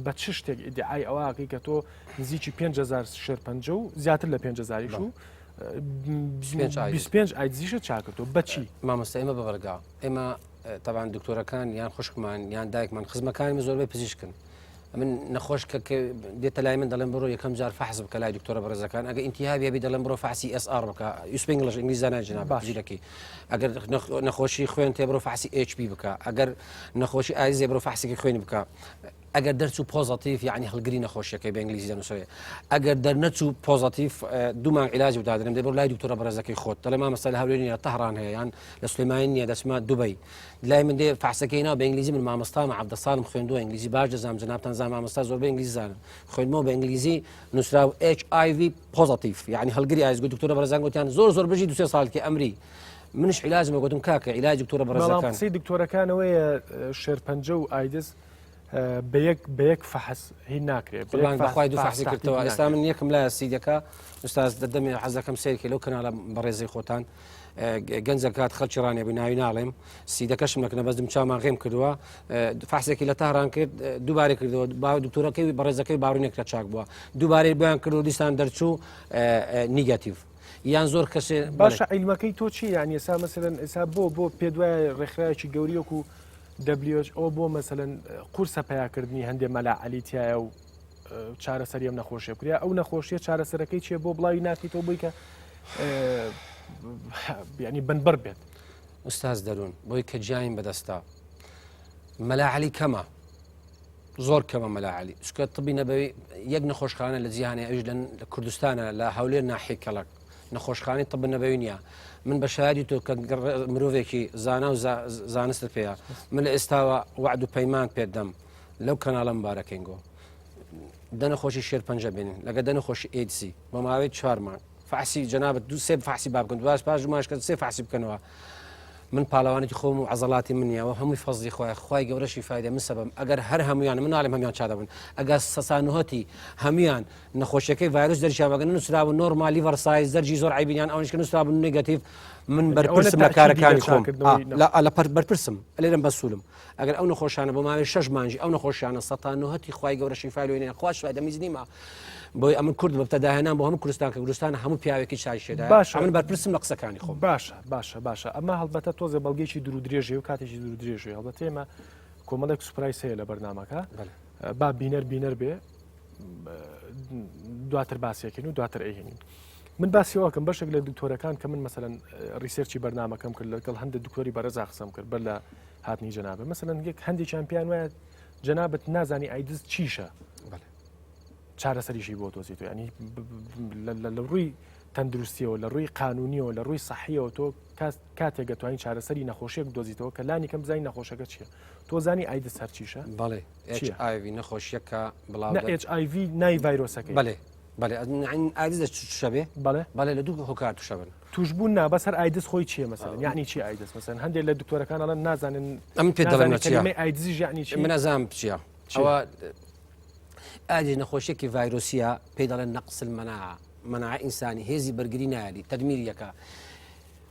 بە چ شتێک ئیدعای ئەوەکەی کە تۆ نزیکی 5هزار شێرپەنجە و زیاتر لە 5هزاریش و 25 ئایدزیشە چاکردەوە بەچی مامۆستا ئێمە بە بەرگا ئێمە تەبان دکتۆرەکان یان خوشکمان یان دایکمان خزمەکانی زۆربەی پزیشکن من نەخۆش کە دێتە لای من دەڵێم بڕۆ یەکەم جار فەحس بکە لای دکتۆرە بەڕێزەکان ئەگە ئینتیهابی هەبی دەڵێم بڕۆ فەحسی ئێس ئار بکە you speak English ئینگلیز زانای جناب باشیرەکەی ئەگەر نەخۆشی خوێن تێ بڕۆ فەحسی HP بکە ئەگەر نەخۆشی ئایزێ بڕۆ فەحسێکی خوێنی بکە ئەگەر دەرچوو positive یعنی هەڵگری نەخۆشیەکەی بە ئینگلیزی دەنووسێ ئەگەر دەرنەچوو positive دوو مانگ عیلاج بدادرم دەی بڕۆ لای دکتۆرە بەڕێزەکەی خۆت دەڵێ مامۆستا لە هەولێر نیە تەهران هەیە یان لە سلێمانی نیە دەچمە دوبەی لای من دێ فەحسەکەی ناو بە ئینگلیزی من مامۆستامە 17 ساڵم خوێندووە ئینگلیزی باش دەزانم جەنابتان زان مامۆستا زۆر بە ئینگلیزی زانم خوێندمەوە بە ئینگلیزی نووسراو HIV positive یعنی هەڵگری ئایدز گوت دکتۆرە بەڕێزان گوتیان زۆر زۆر بژی دو سێ ساڵ کە ئەمری منش عیلاجمە گوتم کاکە عیلاج دکتۆرە بەڕێزەکان قسەی دکتۆرەکانەوەیە شێرپەنجە و ئایدز بە یەک بە یەک فەحس هی ناکرێت قوربان بەخوای دوو فەحسی کردەوە ئێستا من یەکم لایە سیدەکە ئوستاز دەدەمێ حەزەکەم سەیرکەی لەو کەناڵە بەڕێزەی خۆتان گەنجە کات خەڵکی ڕانێ بوو ناوی ناڵێم سیدەکەشم نەکنە بەس دمچامان غێم کردووە فەحسێکی لە تاران کرد دووبارە کردەوە با دکتۆرەکەی بەڕێزەکەی باڕی نەکرا چاک بووە دووبارەی بۆیان کردو دیسان دەرچوو نیگەتیڤ یان زۆر کەسێ باشە عیلمەکەی تۆ چی یان ئێسا مەسەلەن ئێسا بۆ بۆ پێ دوای ڕێکخراوێکی گەوریەک و WHO بۆ مەسەلەن قورسە پیاکردنی هەندێ مەلا عەلی تایە و چارەسەری ئەم نەخۆشیە بکرێ ئەو نەخۆشیە چارەسەرەکەی چیە بۆ بڵاوی ناکەیتەوە بۆی کە ینی بنبڕ بێت ئوستاز دەروون بۆی کە جاین بەدەستا مەلا عەلی کەمە زۆر کەمە مەلا عەلی چکە طبی نەبەوی یەک نەخۆشخانە لە جیهانی ئەوش لە کوردستانە لە هەولێر ناحی کەڵک نەخۆشخانەی طب نەبەوی نییە من بە شایدی تۆ کە مرۆڤێکی زانا و زانستت پێەیە من لە ئێستاوە وعد و پەیمان پێت دەم لەو کەناڵە مبارەکەینگۆ دە نەخۆشی شێرپەنجە بێنین لەگە دە نەخۆشی ئیدسی بۆ ماوەی چوار مانگ فەحسی جەنابت دوو سێ فەحسی با بکەن باش پاش ماش کە سێ فەحسی بکەنەوە من پاڵەوانێکی خۆم و عەزەڵاتی من نییەوە هەمووی فەزلی خۆی خوای گەورەشی فایدە من سەبم ئەگەر هەر هەمویان من ناڵێم هەمویان چا دەبن ئەگەر سەسانوهەتی هەمویان نەخۆشیەکەی ڤایرۆس دەرچیان بەگەن نووسرابوو normal liver size دەرجی زۆر عیبینیان ئەوانش کە نووسرابوون negative من بەرپرسم لە کارەکانی خۆم لە بەرپرسم لێرم بەسوولم ئەگەر ئەو نەخۆشانە بۆ ماوەی شەش مانگی ئەو نەخۆشیانە سەتا نۆهەتی خوای گەورە شیفای لۆ نێ خوا شفای دەمیز نیمە بۆی ئەمن کورد ببتە داهێنان بۆ هەموو کوردستان کە کوردستان هەموو پیاوێکی چای شێدا باشە. ئەمن بەرپرسم لە قسەکانی خۆم باشە باشە باشە ئەمە هەڵبەتە تۆزێ بەڵگەیەکی دوور و درێژێ و کاتێکی دوور و درێژێ هەڵبەتە ئێمە کۆمەڵێک surprise هەیە لە بەرنامەکە بەڵێ. با بینەر بینەر بێ دواتر باسیەکەین و دواتر ئەیهێنین من باسی ئەوەکەم بەشێک لە دکتۆرەکان کە من مەسەلەن research ی بەرنامەکەم کرد لەگەڵ هەندێک دکتۆری بەڕێزا قسەم کرد بەر لە هاتنی جەنابە مەسەلەن یەک هەندێکیان پێیان وایە جەنابت نازانی ئایدز چیشە چارەسەریشی بۆ دۆزیتەوە ینی لە ڕووی تەندروستیەوە لە ڕووی قانونیەوە لە ڕووی سەحیەوە تۆ کاتێک دەتوانین چارەسەری نەخۆشیێک دۆزیتەوە کە لانی کەم بزانین نەخۆشەکە چییە تۆ زانی ئایدز هەر چیشە بەڵێ HIV نەخۆشیەکە بڵاو HIV نای ڤایرۆسەکە بەڵێ بەڵێ ئایدز تووشە بێ بەڵێ بەڵێ لە دوو هۆکار تووشە بن توشبوون نا بەس هەر ئایدز خۆی چییە مەسەلەن یعنی چی ئایدز مەسەلەن هەندێک لە دکتۆرەکان ئەڵێن نازانن ئەم پێ دەڵێم نازانن چییە کەلیمەی ئایدزیش یعنی چی من ئەزانم چییە چییە؟ ئەوە ئایدز نەخۆشیەکی ڤایرۆسیە پێی دەڵێن نقص المناعة مناعە ئینسانی هێزی بەرگری نایەلی تدمیر یەکە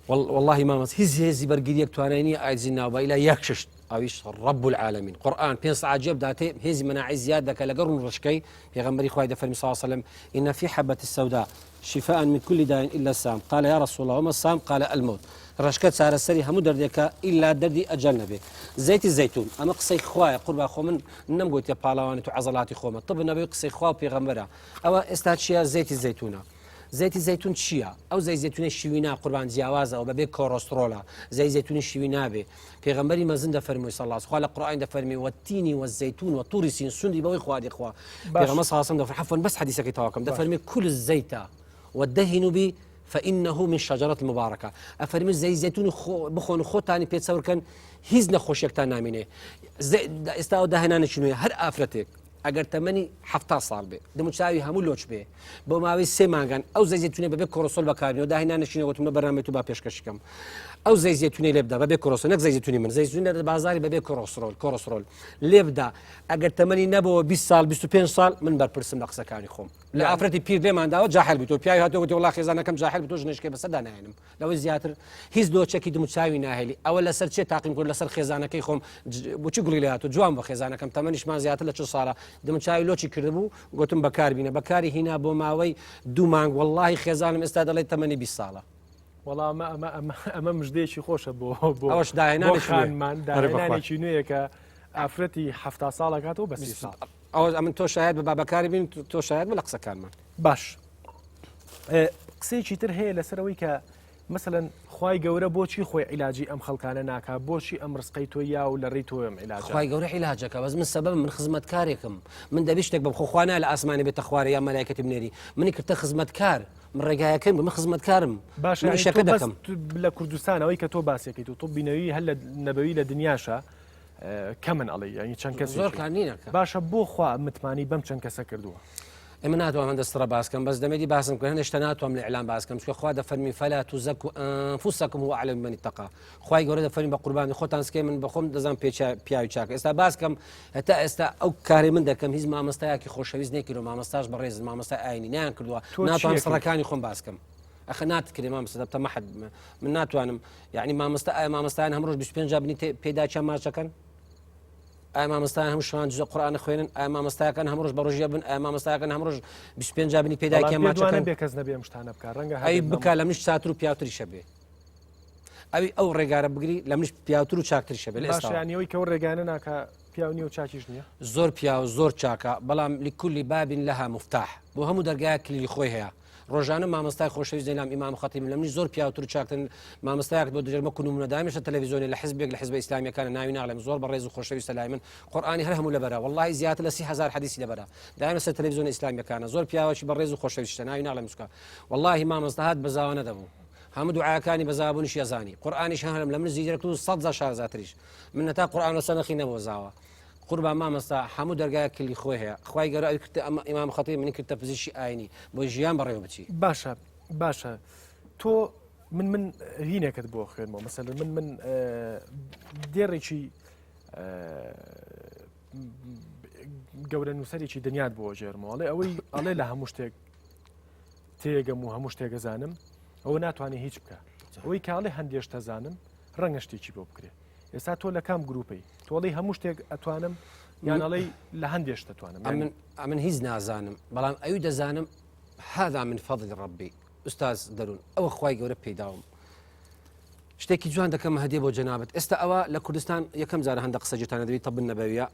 واللهی مامەس هیچ هێزی بەرگریەک توانای نییە ئایدزی ناوبە ئیلا یەک شت. ئەویش رب العالمین قورئان پێنج سەعات جێ بداتێ هێزی مەناعی زیاد دەکە لەگەڵ ڕوون ڕشکەی پێغەمبەری خوای دەفەرمی صلی الله علیه وسلم ان في حبة السوداء شفاء من كل داء الا السام قال يا رسول الله وما السام قال الموت ڕەشکە چارەسەری هەموو دەردێکە ئیلا دەردی ئەجەل نەبێ زەیتی زەیتون ئەمە قسەی خوایە قوربا خۆ من نەمگوتیە پاڵەوانێت و عەزەڵاتی خۆمە طب نەبێ قسەی خوا و پێغەمبەرە ئەوە ئێستا چییە زەیتی زەیتونە زەیتی زەیتون چییە؟ ئەو زەیت زەیتونەی شیوینا قوربان جیاوازە ئەو بەبێ کۆڕۆستڕۆلە زەیت زەیتونی شیوی نابێ پێغەمبەری مەزن دەفەرمووی صلی الله خوا لە قورئان دەفەرمی والتین والزيتون وطور سينين سوندی بەوەی خواردی خوا پێغەمبەر صلی الله علیه و سلم عفوا بەس حەدیسەکەی تەواوکەم دەفەرمی كل الزيت ودهنوا به فإنه من شجرة المباركة ئەفەرمی زەیت زەیتون بخۆن و خۆتانی پێ چەورکەن هیچ نەخۆشیەکتان نامینێ ئێستا ئەو داهێنانێکی نوێ هەر ئافرەتێک ئەگەر تەمەنی 70 ساڵ بێ دەموچاوی هەموو لۆچ بێ بۆ ماوەی سێ مانگان ئەو زەی زەیتونە بەبێ کۆرۆسۆل بەکاربێنەوە داهێنان نشینە وتم لە بەرنامەی تو با پێشکەشی کەم ئەو زەی زەیتونەی لێ بدە بەبێ کۆرۆسۆل نەک زەی زەیتونی من زەی زەیتونی لە بازاری بەبێ کۆرۆسرۆل کۆرۆسرۆل لێ بدە ئەگەر تەمەنی نەبەوە 20 ساڵ 25 ساڵ من بەرپرسم لە قسەکانی خۆم لە ئافرەتی پیر لێمان داوە جاحل بی تۆ پیاوی هاتووە گوتی وڵا خێزانەکەم جاحل بی تۆ ژنێشکەی بەسەردا نایەنم لەوەی زیاتر هیچ لۆچەکی دموچاوی ناهێلی ئەوە لەسەر چێ تاقیم کرد لەسەر خێزانەکەی خۆم بچی گوڵی لە هاتوو جوان بە خێزانەکەم تەمەنیشمان زیاتر لە چ ساڵە دموچاوی لۆچی کردبوو گوتم بەکاربینە بەکاری هینا بۆ ماوەی دوو مانگ وەڵڵاهی خێزانم ئێستا دەڵێت تەمەنی 20 ساڵە. وەڵا ئەمە ئەمە ئەمە ئەمە مژدەیەکی خۆشە بۆ بۆ ئەوەش داهێنانێکی بۆ خانمان داهێنانێکی نوێیە کە ئافرەتی 70 ساڵەکاتەوە بە 30 ساڵ. ئەوە ئەمن تۆ شاید بە بابەکاری بین تۆ شاید بە لە قسەکانمان. باش قسەیەکی تر هەیە لەسەر ئەوەی کە مەسەلەن خوای گەورە بۆچی خۆی عیلاجی ئەم خەڵکانە ناکا بۆچی ئەم ڕزقەی تۆ یا و لە ڕێی تۆ ئەم عیلاجە خوای گەورە عیلاجەکە بەس من سەبەبم من خزمەتکارێکم من دەبی شتێک بم خۆ خوا نایە لە ئاسمانی بێتە خوارێ یا مەلایکەتی بنێری منی کردە خزمەتکار من ڕێگایەکەم من خزمەتکارم باش من یعنی ئیشەکە تۆ بەس دەکەم لە کوردستان ئەوەی کە تۆ باسیەکەیت و طبی نەوی هەر لە نەبەوی لە دنیاشە کەمن ئەڵێ یعنی چەند کەس زۆر کار نینە کە. باشە بۆ خوا متمانی بەم چەند کەسە کردووە؟ ئێمە ناتوانم هەندە سڕە باس کەم بەس دەمێتی باسم کە هەندێک شتە ناتوانم لە ئیعلام باس کەم چونکە خوا دەفەرمی فلا تزكوا انفسكم هو اعلم بمن اتقى خوای گەورە دەفەرمی بە قوربانی خۆتان سکەی من بەخۆم دەزانم پێ پیاوی چاکە ئێستا باس کەم هەتا ئێستا ئەو کاری من دەکەم هیچ مامۆستایەکی خۆشەویست نەیکردووە مامۆستاش بەڕێز مامۆستای ئاینی نەیان کردووە تۆ چی ناتوانم ئەکەی؟ سڕەکانی خۆم باس کەم ئەخە ناتکرێ مامۆستا دەبتە مەحد من ناتوانم یعنی مامۆستا ئایا مامۆستایان هەم ڕۆژ 25 جار بنی پێداچیان ماچەکەن ئایا مامۆستایان هەموو شوان جزء قورئان خوێنن ئایا مامۆستاکان هەموو ڕۆژ بە ڕۆژیە بن ئایا مامۆستاکان هەموو ڕۆژ 25 جار بنی پێداکیان بەڵام پێت ماچەکەن وانە بێ کەس نەبێ ئەم شتانە بکا ڕەنگە ئەی هەبێت بکا لە منیش چاتر و پیاوتریشە بێ ئەوی ئەو ڕێگارە بگری لە منیش پیاوتر و چاکتریشە بێ لە باشە ئێستاوە. یانی ئەوەی کە ئەو ڕێگانە ناکا پیاو نییە و چاکیش نییە زۆر پیاو زۆر چاکە بەڵام لكل باب لها مفتاح بۆ هەموو دەرگایەک کلیلی خۆی هەیە ڕۆژانە مامۆستای خۆشەویست دەیلام ئیمام خەتیب لە منیش زۆر پیاوتر و چاکترن مامۆستایەک بۆ دەژێرمە کون و منە دایمەشە تەلەڤیزیۆنی لە حزبێک لە حزبە ئیسلامیەکانە ناوی ناڵێم زۆر بەڕێز و خۆشەویستە لای من قورئانی هەر هەموو لەبەرە وەڵڵاهی زیاتر لە 30000 حەدیسی لەبەرە دایمە سەر تەلەڤیزیۆنە ئیسلامیەکانە زۆر پیاوەکی بەڕێز و خۆشەویستە ناوی ناڵێم چکە وەڵڵاهی مامۆستا هات بەزاوە نەدەبوو هەموو دوعاکانی بەزابوونیش یەزانی قورئانیش هەرم لە من زیرەک و سەد زار شارەزاتریش من نەتا قورئان لەسەر نەخی نەبۆزاوە قوربان مامۆستا هەموو دەرگایەک کلی خۆی هەیە خوای گەورە ئەوی کردە ئەمە ئیمام خەتیب منی کردە پزیشکی ئاینی بۆ ژیان بەڕێوە بچی. باشە باشە تۆ من من هینێکت بۆ خوێنمەوە مەسەلەن من من دێڕێکی گەورە نووسەرێکی دنیات بۆ ژێرمەوە ئەڵێ ئەوەی ئەڵێ لە هەموو شتێک تێگەم و هەموو شتێک ئەزانم ئەوە ناتوانێت هیچ بکە ئەوەی کاڵێ هەندێشتە زانم ڕەنگە شتێکی بۆ بکرێت ئێستا تۆ لە کام گروپەی؟ تۆ ئەڵێی هەموو شتێک ئەتوانم یان ئەڵێی لە هەندێ شت ئەتوانم؟ ئەمن ئەمن هیچ نازانم بەڵام ئەوی دەزانم هذا من فضل ربی ئوستاز دەروون ئەوە خوای گەورە پێیداوم شتێکی جوان دەکەم هەدیە بۆ جەنابت ئێستا ئەوە لە کوردستان یەکەم جارە هەندە قسە جێتانە دەبی طب نەبەویە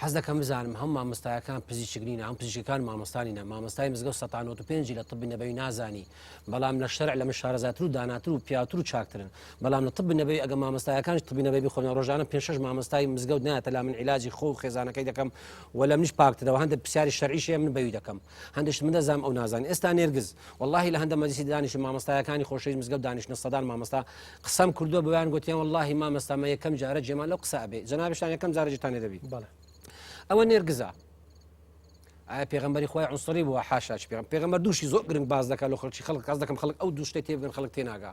حەز دەکەم بزانم هەم مامۆستایەکان پزیشک نینە هەم پزیشکەکان مامۆستا نینە مامۆستای مزگەوت سەتا نۆت و پێنجی لە طب نەبەوی نازانی بەڵام لە شەرع لە من شارەزاتر و داناتر و پیاوتر و چاکترن بەڵام لە طب نەبەوی ئەگە مامۆستایەکانیش طب نەبەوی بخۆنەوە ڕۆژانە پێنج شەش مامۆستای مزگەوت نایەتە لا من عیلاجی خۆ و خێزانەکەی دەکەم و لە منیش پاکترەوە هەندێک پرسیاری شەرعیش هەیە من بەوی دەکەم هەندێک من دەزانم ئەو نازانێ ئێستا نێرگز واللهی لە هەندە مەجلیسی دانیشم مامۆستایەکانی خۆشەویست مزگەوت دانیشتنە سەدان مامۆستا قسەم کردووە بۆیان گوتیان واللهی مامۆستا مە یەکەم جارە جێمان لەو قسە ئەبێ جەنابشتان یەکەم جارە جێتان لێ دەبی بەڵێ ئەوە نێرگزە ئایا پێغەمبەری خوای عنصری بووە حاشا چ پێغەمبەر پێغەمبەر دووشی زۆر گرنگ باس دەکات لۆ خەڵکی خەڵک حەز دەکەم خەڵک ئەو دوو شتەی تێبگەن خەڵک تێناگا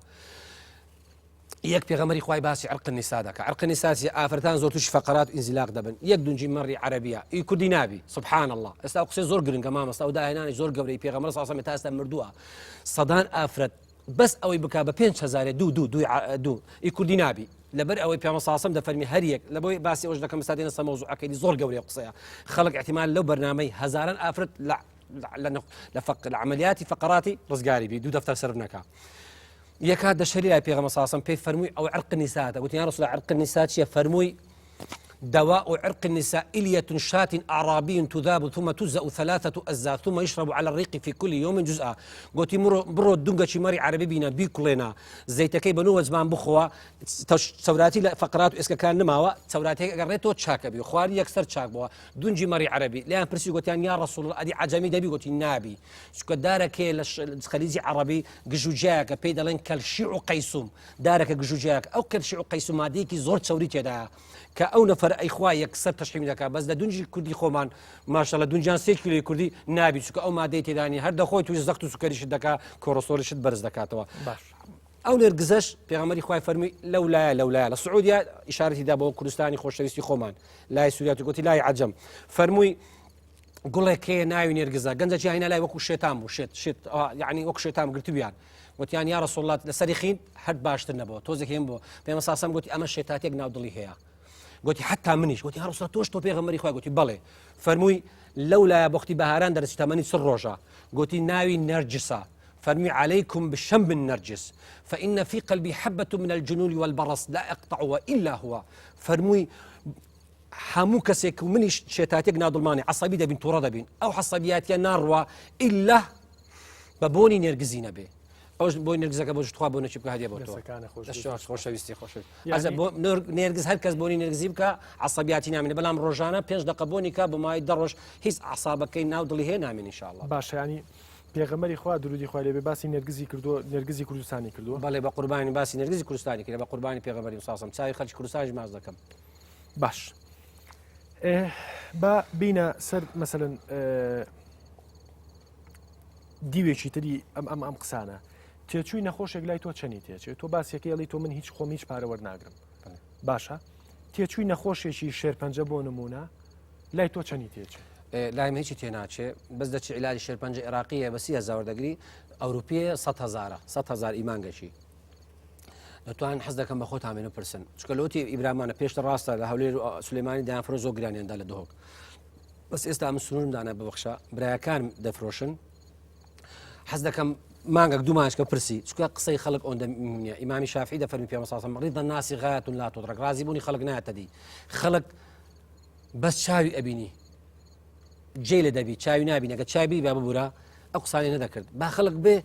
یەک پێغەمبەری خوای باسی عرق النساء دەکا عرق النساء چیە ئافرەتان زۆر تووشی فەقەرات و ئینزلاق دەبن یەک دونجی مەڕی عەرەبیە ئی کوردی نابی سبحان الله ئێستا ئەو قسەی زۆر گرنگە مامۆستا ئەو داهێنانی زۆر گەورەی پێغەمبەر صلی الله علیه و سلم تا ئێستا مردووە سەدان ئافرەت. بەس ئەوەی بک بە پێ هزارێ دوو دوو دوو دوو ئی کوردی نابی لەبەر ئەوەی پێ ساسم دەفەرمی هەریەک لە بۆی باسی ئەوش دەکەم سادێنە سە مەوزوعەکەی زۆر گەورەی قسەیە خەڵک احتیمال لەو بەرنامەی هەزاران ئافرەت لە لە فق لە عملیاتی فقراتی ڕزگاری بی دوو دەفتەر سەرف نەکا یەکات دەشەری لای پێغەمبەر ساسم پێی فەرمووی ئەو عرق نیساتە وتی یا رسول عرق النساء چیە فەرمووی دواء عرق النساء إلية شاة أعرابي تذاب ثم تجزأ ثلاثة أجزاء ثم يشرب على الريق في كل يوم جزءا گوتی بڕۆ دونگەکی مەڕی عەرەبی بینە بیکوڵێنە زەیتەکەی بە نۆ وەجبان بخۆوە چەوراتی لە فەقرات و ئێسکەکان نماوە چەوراتێک ئەگەڕێتەوە چاکە بی خواری یەکسەر چاک بووە دونجی مەڕی عەرەبی لیان پرسی گوتیان یا رسول الله ئەدی عەجەمی دەبی گوتی نابی چونکە دارەکەی لە خەلیجی عەڕەبی گژوجیایەکە پێی دەڵێن کەلشیع و قەیسوم دارەکە گژوجیایەک ئەو کەلشیع و قەیسوم مادەیەکی زۆر چەوری تێدایە کە ئەو نەفەر ئەیخوا یەکسەر تەشحیم دەکات بەس لە دونجی کوردی خۆمان ماشە لە دونجان سێ کیلۆی کوردی نابی چونکە ئەو مادەی تێدانی هەر دەخۆی توش زەخت و سوکەریشت دەکا کۆرۆسۆریشت بەرز دەکاتەوە باش ئەو نێرگزەش پێغەمبەری خوای فەرمی لەو لایە لەو لایە لە سعودیا ئیشارەتی دا بۆ کوردستانی خۆشەویستی خۆمان لای سوریات و گوتی لای عەجەم فەرمووی گوڵێک هەیە ناوی نێرگزە گەنجەکی هینا لای وەکو شێتان بوو شێت شێت یعنی وەکو شێتان گرتویان وتیان یا رسول الله لەسەری خین هەر باشتر نەبوو تۆزێک هێم بوو پێمە ساسەم گوتی ئەمە شێتاتێک ناو دڵی هەیە گوتی حتا منیش گوتی هەر رسول تۆش تۆ پێغەمبەری خوای گوتی بەڵێ فەرمووی لەو لایە بۆختی بەهاران دەرچ تەمەنی چ ڕۆژە گوتی ناوی نەرجسە فەرمی عليكم بشم النرجس فإن في قلبي حبة من الجنون والبرص لا أقطع إلا هو فەرمووی هەموو کەسێک و منیش شێتاتێک نادڵمانی عسەبی دەبین توڕە دەبین ئەو حەسەبیاتە ناڕوا ئللا بە بۆنی نێرگزی نەبێ ئەوش بۆی نێرگزەکە بۆ تخوا بۆ نەچی بکە هەدیە بۆ تۆ خۆشەویستی خۆشەویست نێرگز هەر کەس بۆنی نێرگزی بکە عسەبیاتی نامێنێ بەڵام ڕۆژانە پێنج دقە بۆنی کا بۆ ماوەی دە ڕۆژ هیچ عسابەکەی ناو دڵی هەیە نامێنێ ان شاء الله باشیانی پێغەمبەری خوا درودی خوای لێبێ باسی نێرگزی کردووە نێرگزی کوردستانی کردووە بەڵێ بە قوربانی باسی نێرگزی کوردستانی کرد بە قوربانی پێغەمبەری ساسم چاوی خەلکی کوردستانیش ماچ دەکەم باش با بینە سەر مەسەن دیوێکی تری ئەم ئەم ئەم قسانە تێچووی نەخۆشێک لای تۆ چەنی تێچێت تۆ باسیەکەی ئەڵی تۆ من هیچ خۆم هیچ پارە وەرناگرم باشە تێچووی نەخۆشێکی شێرپەنجە بۆ نمونە لای تۆ چەنی تێچێت لای من هیچی تێناچێ بەس دەچی عیلاجی شێرپەنجە عێراقیە بە 30هزار وەردەگری ئەوروپیە 100 هزارە 100 هزار ئیمانگەکی دەتوان حەز دەکەم بە خۆتان بێن پرسن چکە لۆتی ئیبرامانە پێشتر ڕاستە لە هەولێر و سلێمانی دایان فرۆ زۆر گرانیاندا لە دهۆک بەس ئێستا من سنوورم دانا ببەخشە برایەکان دەفرۆشن حەز دەکەم مانگەک دوو مانشکە پرسی چکە قسەی خەڵک ئەوەندە نیە ئیمامی شافعی دەفەرمی پێ ساسم رضا الناس غایة لا تدرك ڕازی بوونی خەڵک نایەتە دی خەڵک بەس چاوی ئەبینی جێ لە دەبی چاوی نابینەکە چاوی با ببورە ئەو قسانی نەدەکرد با خەڵک بێ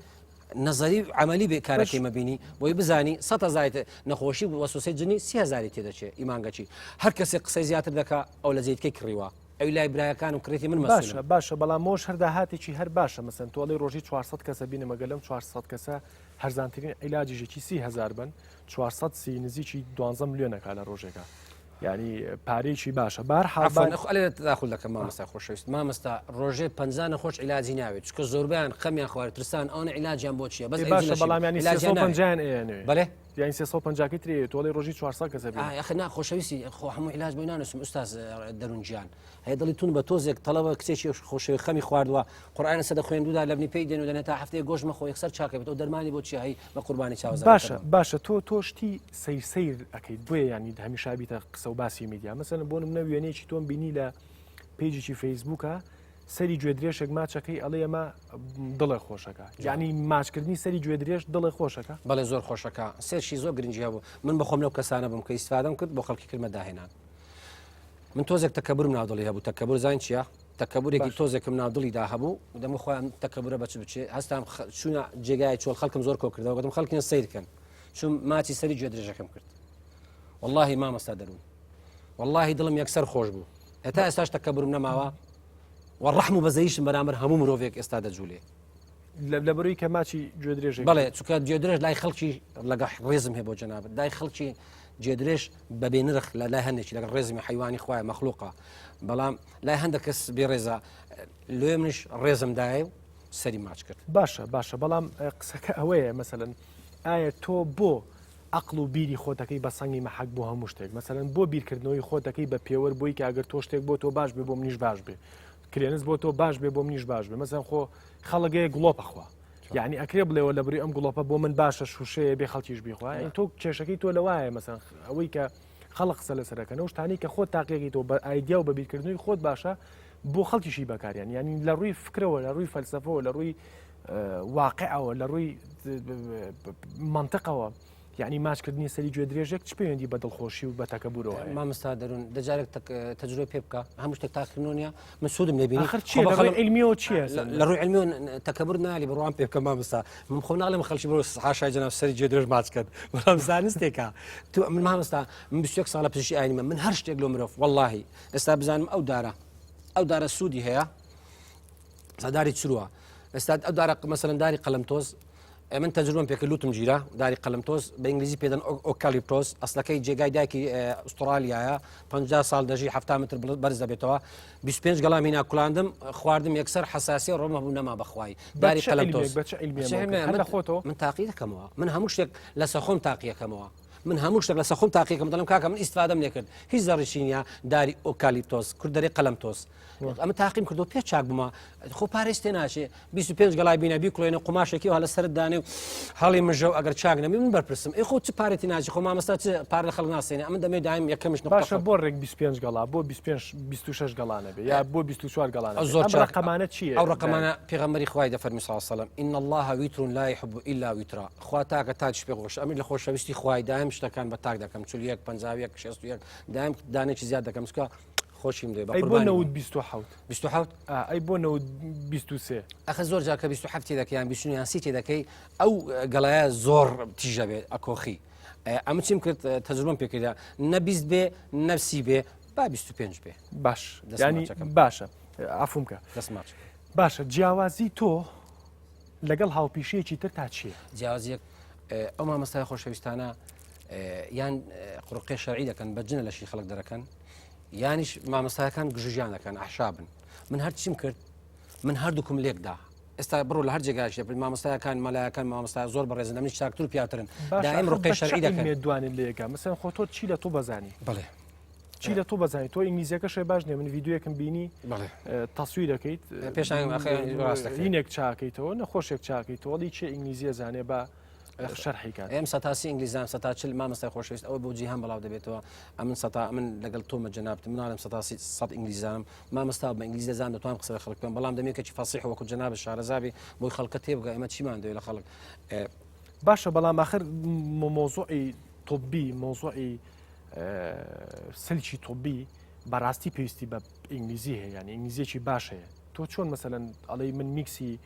نەزەری و عملی بێ کارەکەی مەبینی بۆی بزانی سە هزاری نەخۆشی و وەسوسەی جنی سی هزاری تێدەچێ ئیمانگەچی هەر کەسێک قسەی زیاتر دەکا ئەو لە زیتکەی کڕیوە ئەوی لای برایەکان و کڕێتی من باشە باشە بەڵام مۆش هەر داهاتێکی هەر باشە مەسەن تۆڵی ڕۆژی 400 کەسە بینم ئەگەر لەم 400 کەسە هەرزانترین عیلاجیژێکی 30هزار بن 400 سی نزیکی 12 ملیۆنەکە لە ڕۆژێکە یعنی پارێکی باشە بار حافان تداخل دەکەم مامۆستا خۆشەویست مامۆستا ڕۆژێ پ نەخۆش عیلاجی ناوێت چکە زۆربیان خەمیان خوارد ترسان ئەوە عیلاجیان بۆ چییە بەس باشە بەڵام ینی 350 بەێ یانی 350 تری تۆڵی ڕۆژی 400 کەسە یاخە نا خۆشەویستی خۆ هەموو عیلاج بۆی نانوسم ئوستاز دەرونجیان هەیە دڵی تون بە تۆزێک تەڵەوە کچێکی خۆشەوی خەمی خواردووە قورآن سەدە خوێندودا لەبنی پێی دێن و دەنێت تا هەفتەیە گۆش مەخۆ یەکسەر چاکە بێت ئەو دەرمانی بۆ چیە هەی بە قوربانی چاو باشە باشە تۆ تۆ شتی سەیر سەیر ئەەکەیت بۆیە ینی هەمیشە بیتە قسە و باسی میدیا مەسەن بۆ منە وێنەیەکی تۆم بینی لە page ێکی فەیسبووکە سەری گوێدرێژێک ماچەکەی ئەڵێ ئەمە دڵێ خۆشەکە یعنی ماچکردنی سەری گوێدرێژ دڵێ خۆشەکە بەڵێ زۆر خۆشەکە سێرشی زۆر گرنگی هەبوو من بەخۆم لەو کەسانە بووم کە ئیسفادەم کرد بۆ خەڵکی کردمە داهێنان من تۆزێک تەکەبرم ناو دڵی هەبوو تەکەبر زان چییە تەکەبورێکی تۆزێکم ناو دڵیدا هەبوو دەم خۆیان تەکەبرە بەچ بچێ هەستام چوونە جێگای چۆل خەڵکم زۆر کۆ کردەوە گوتم خەڵکیان سیرکەن چون ماچی سەری گوێدرێژەکەم کرد واللهی مامەستا دەروون واللهی دڵم یەکسەر خۆش بوو هەتا ئێستاش تەکەبرم نەماوە و ڕەحم و بەزەیشم بەرامبەر هەموو مرۆڤێک ئێستا دەجوولێ لە بەروی کە ماچی گوێدرێژ بەڵێ چونکە گوێدرێژ لای خەڵکی لەگە ڕێزم هەیە بۆ جەنابت لای خەڵکی گوێدرێژ بە بێنرخ لە لای هەندێکی لەگەڵ ڕێزمی حیوانی خوایە مەخلوقە بەڵام لای هەندێک کەس بێڕێزە لێ منیش ڕێزم دایە و سەری ماچ کرد باشە باشە بەڵام قسەکە ئەوەیە مەسەن ئایا تۆ بۆ عەقڵ و بیری خۆتەکەی بە سەنگی مەحەک بۆ هەموو شتێک مەسەلەن بۆ بیرکردنەوەی خۆتەکەی بە پێوەر بۆی کە ئەگەر تۆ شتێک بۆ تۆ باش بێ بۆ منیش باش بێ کرێنس بۆ تۆ باش بێ بۆ منیش باش بێ مەسەن خۆ خەڵگەیە گڵۆپەخوا. یعنی ئەکرێ بڵێەوە لە بری ئەم گوڵۆپە بۆ من باشە شوشەیە بێ خەڵکیش بیخوا یعنی تۆ کێشەکەی تۆ لەوایە مەسەن ئەوەی کە خەڵک قسە لەسەرەکەن ئەو شتانەی کە خۆت تاقیەکەی تۆ بە ئایدیا و بە بیرکردنەوەی خۆت باشە بۆ خەڵکیشی بەکاریان یعنی لە ڕووی فکرەوە لە ڕووی فەلسەفەوە لە ڕووی واقعەوە لە ڕووی منطقەوە یعنی ماچکردنی سەری گوێ درێژێک چ پەیوەندی بە دڵخۆشی و بە تەکەبورەوە هەیە؟ مامۆستا دەروون دەجارێک تەجروبە پێ بکە هەموو شتێک تاقیکردنەوە نییە من سوودم لێ بینی ئاخر چییە لە ڕووی عیلمیەوە چییە لە ڕووی عیلمیەوە تەکەبور نالی بڕوام پێ بکە مامۆستا من خۆ ناڵێم خەڵکی بڕۆ حاشای جەناب سەری گوێ درێژ ماچ کەن بەڵام زانستێکە تو من مامۆستا من 21 ساڵە پزیشکی ئاینیمە من هەر شتێک لۆ مرۆڤ وەڵاهی ئێستا بزانم ئەو دارە ئەو دارە سوودی هەیە داری چروە ئێستا ئەو دارە مەسەلەن داری قەلم تۆز من تەجروبەم پێکرد لوتم گیرا داری قەلم تۆز بە ئینگلیزی پێدەن ئۆکالیپتۆس ئەسلەکەی جێگای دایکی ئوسترالیایە 50 ساڵ دەژی 70 متر بەرز دەبێتەوە 25 گەڵام هینا کولاندم خواردم یەکسەر حساسی ڕۆمە بوو نەما بەخوای داری قەلم تۆز من تاقی دەکەمەوە من هەموو شتێک لەسەر خۆم تاقیەکەمەوە من هەموو شتێک لەسەر خۆم تاقیەکەم دەڵم کاکە من ئیسفادەم لێکرد هیچ زەڕیشی نییە داری ئۆکالیپتۆس کورد دەرێ قەلم تۆز ئەمە تاقیم کردو پێ چاک بوومە خۆ پارێز تێ ناچێ 25 گەڵای بینە بیکڵێنە قوماشێکی وا لە سەرت دانێ و هەڵی مژە و ئەگەر چاک نەبی من بەرپرسم ئەی خۆ چ پارێتی ناچی خۆ مامۆستا چ پارە لە خەڵک ناسێنێ ئەمن دەمێ دایم یەکەمش نقطە باشە بۆ ڕێک 25 گەڵا بۆ 25 26 گەڵا نەبێ یا بۆ 24 گەڵا نەبێ زۆر ئەم چاک. ڕقەمانە چییە ئەو ڕقەمانە پێغەمبەری خوای دەفەرمی صلی الله علیه و سلم ان الله وتر لا يحب الا وترا خوا تاکە تاکیش پێ خۆش ئەمن لە خۆشەویستی خوای دایم شتەکان بە تاک دەکەم 41 51 61 دایم دانێکی زیاد دەکەم چکە خۆشیم دێ ئەی بۆ نەوت 27 27 ئەی بۆ نەوت 23 ئەخە زۆر جار کە 27 تێ دەکەی یان 29 یان 30 تێ دەکەی ئەو گەڵایە زۆر تیژە بێت ئەکۆخی ئەمە چیم کرد تەجروبەم پێکردا نە 20 بێ نەفسی بێ با 25 بێ باش ینی باشە عفوم کە دەست ماچ باشە جیاوازی تۆ لەگەڵ هاوپیشەیەکی تر تا چییە؟ جیاوازیەک ئەو مامۆستای خۆشەویستانە یان قڕقێ شەرعی دەکەن بە جنە لەشی خەڵک دەرەکەن یانیش مامۆستاکان گژوگیان دەکەن ئەحشابن من هەرچیم کرد من هەردووکم لێکدا ئێستا بڕۆ لە هەر جێگایش دەبن مامۆستاکان مەلایەکان مامۆستا زۆر بەڕێزن لە منیش چاکتر و پیاوترن دایم ڕقی شەرعی دەکەن دوانێت لەیەکە مەسەن خۆ تۆ چی لە تۆ بەزانی بڵێ چی لە تۆ بەزانی تۆ ئینگلیزیەکەشێ باش نیە من ڤیدیۆیەکم بینی تەسویرەکەیت پێشان هینێک چاکەیتەوە نەخۆشێک چاکەیتەوە ڵی چێ ئینگلیزیە زانێ بە شەرحی کات. ئێم سەتاسی ئینگلیزان سەتا چل مامۆستای خۆشەویست ئەوە بۆ جیهان بەڵاو دەبێتەوە ئەمن سەتا من لەگەڵ تۆمە جەنابت مناڵم سەتاسی سەد ئینگلیزانم مامۆستا بە ئینگلیز دەزان دەتوانم قسە لە خەڵک بکەم بەڵام دەمێ کەچی فەسیح وەکو جەنابت شارەزابی بۆی خەڵکە تێبگا ئێمە چیمان دەوێت لە خەڵک باشە بەڵام ئاخر مۆزوعی طبی مۆزوعی سلکی طبی بەڕاستی پێویستی بە ئینگلیزی هەیە یعنی ئینگلیزیەکی باش هەیە تۆ چۆن مەسەلەن ئەڵێی من میکسی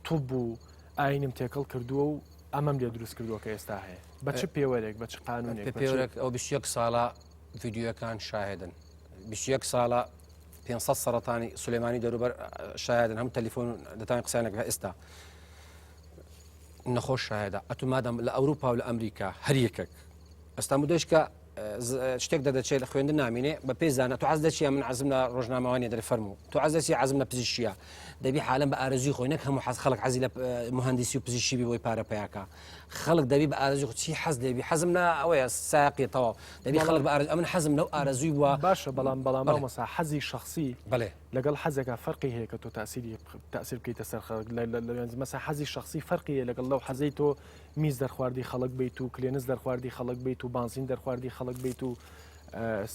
طب و ئاینم تێکەڵ کردووە و ئەمەم لێ دروست کردووە کە ئێستا هەیە بە چ پێوەرێک بە چ قانونێک بە پێوەرێک ئەو 21 ساڵە ڤیدیۆکان شاهدن 21 ساڵە 500 سەرەتانی سلێمانی دەروبەر شاهدن هەم تەلیفۆن دەتان قسانێک ئێستا نەخۆش شاهدە ئەتو مادەم لە ئەوروپا و لە ئەمریکا هەر یەکێک ئەستا مدەشکە شتێک دەدەچێت لە خوێندن نامینێ بە پێی زانە تو عەز دەچیە من عەزم لە ڕۆژنامەوانی دەرێ فەرموو تو عەز دەچی عەزم لە پزیشکیە دەبی حالم بە ئارەزوی خۆی نەک هەموو حەز خەڵک حەزی لە مهندسی و پزیشکی بی بۆی پارە پیاکە خەڵک دەبی بە ئارەزوی خۆ چی حەز لێبی حەزم لە ئەوەیە ساقی تەواو دەبی خەڵک بە ئارەزوی ئەمن حەزم لەو ئارەزوی بووە باشە بەڵام بەڵام مامۆستا حەزی شخصی بەڵێ لەگەڵ حەزێکا فەرقی هەیە کە تۆ تاسیری تاسیر بکەیتە سەر خەڵک لە مەسا حەزی شخصی فەرقی هەیە لەگەڵ لەو حەزەی تۆ میز دەرخواردی خەڵک بیت و کلێنس دەرخواردی خەڵک بیت و بانزین دەرخواردی خەڵک بیت و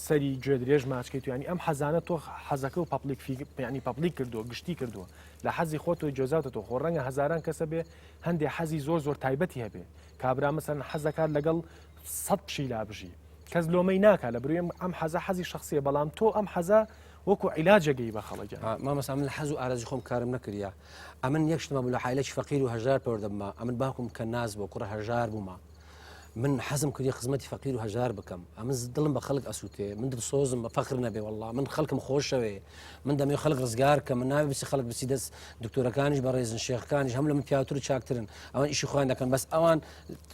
سەری گوێ درێژ ماچکەیت و ینی ئەم حەزانە تۆ حەزەکە و public ینی public کردووە گشتی کردووە لە حەزی خۆت تۆی جۆزاتە تۆ خۆ ڕەنگە هەزاران کەسە بێ هەندێ حەزی زۆر زۆر تایبەتی هەبێ کابرا مەسەن حەزەکات لەگەڵ سەد پشیلا بژی کەس لۆمەی ناکا لە برویم ئەم حەزە حەزی شخصیە بەڵام تۆ ئەم حەزە وەکو عیلاجەگەی بە خەڵک مامۆستا من لە حەز و ئارەزوی خۆم کارم نەکردە ئەمن یەک شتمە بوو لە عایلەکی فەقیر و هەژار پەروەردە بوومە ئەمن باوکم کە ناز بوو کوڕە هەژار بوومە من حەزم کردی خزمەتی فەقیر و هەژار بکەم ئەمن دڵم بە خەڵک ئەسووتێ من دڵسۆزم بە فەخر نەبێ والله من خەڵکم خۆشەوێ من دەمێ خەڵک ڕزگار کە من ناوێ بچی خەڵک بچی دەست دکتۆرەکانیش بەڕێزن شێخەکانیش هەم لە من پیاوتر و چاکترن ئەوان ئیشی خۆیان دەکەن بەس ئەوان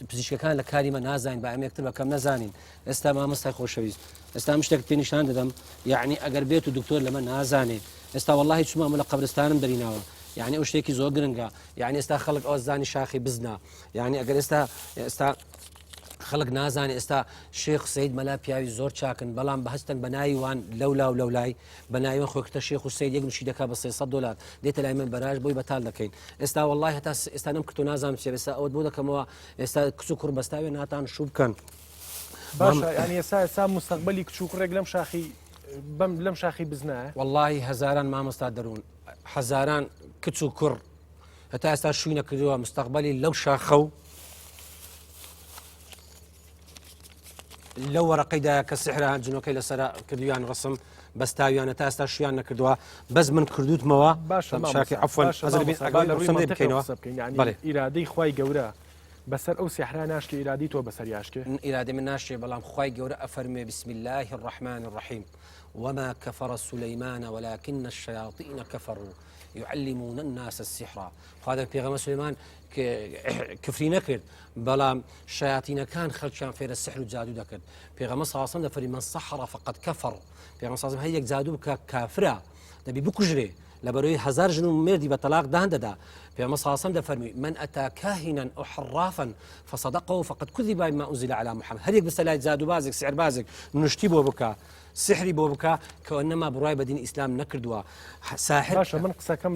پزیشکەکان لە کاری مە نازانین با ئەم یەکتر بەکەم نەزانین ئێستا مامۆستای خۆشەویست ئێستا من شتێک پێ نیشان دەدەم یعنی ئەگەر بێت و دکتۆر لەمە نازانێ ئێستا وەڵاهی چوومە ئەمە لە قەبرستانم دەریناوە یعنی ئەو شتێکی زۆر گرنگە یعنی ئێستا خەڵک ئەوە زانی شاخی بزنە یعنی ئەگەر ئێستا ئێستا. خەڵک نازانێ ئێستا شێخ سید مەلا پیاوی زۆر چاکن بەڵام بە هەستن بە ناوی وان لەولا و لەولای بە ناوی خۆی کردە شێخ و سید یەک نوشی دەکا بە 300 دلار دێتە لای من بەراش بۆی بەتال دەکەین ئێستا والله هەتا ئێستا نەم کردو نازانم چیە ئێستا ئەوەت بۆ دەکەمەوە ئێستا کچ و کوڕ بەستاوێ ناتان شوو بکەن باشە یانی ئێستا ئێستا مستەقبەلی کچ و کوڕێک لەم شاخی بەم لەم شاخی بزنایە واللهی هەزاران مامۆستا دەروون هەزاران کچ و کوڕ هەتا ئێستا شووی نەکردووە مستەقبەلی لەو شاخە و لەو وەرەقەیدا کە سحرە جنۆکەی لەسەر کردویان ڕسم بەستاویانە تا ئێستا شویان نەکردووە بەس من کردوتمەوە باشە شاکی عفوەن بکەینەوە ئیرادەی خوای گەورە بەسەر ئەو سحرا ناشکێ ئیرادی تۆ بەسەر یاشکێ ئیرادەی من ناشێ بەڵام خوای گەورە ئەفەرموێ بسم الله الرحمن الرحیم وما كفر سليمان ولكن الشياطين كفروا يعلمون الناس السحر خوا دەک پێغەمبەر سلێمان کفری نەکرد بەڵام شەیاتینەکان خەلکیان فێرە سحر و جادو دەکرد پێغەمبەر صلی الله علیه و دەفەرمی من سحر فقد كفر پێغەمبەر صلی الله علیه و یەک جادو بکە کافرە دەبی بکوژرێ لەبەرەوەی هزار ژن و مێردی بە تەلاق دان دەدا پێغەمبەر صلی الله علیه و دەفەرمی من أتى كاهنا أو عرافا فصدقه فقد كذب بما أنزل على محمد هەر یەک بستە لای جادوبازێک سحربازێک نوشتی بۆ بکە سحری بۆ بکە کەئەنەما بڕوای بە دین ئیسلام نەکردووە ساحر. باشە من قسەکەم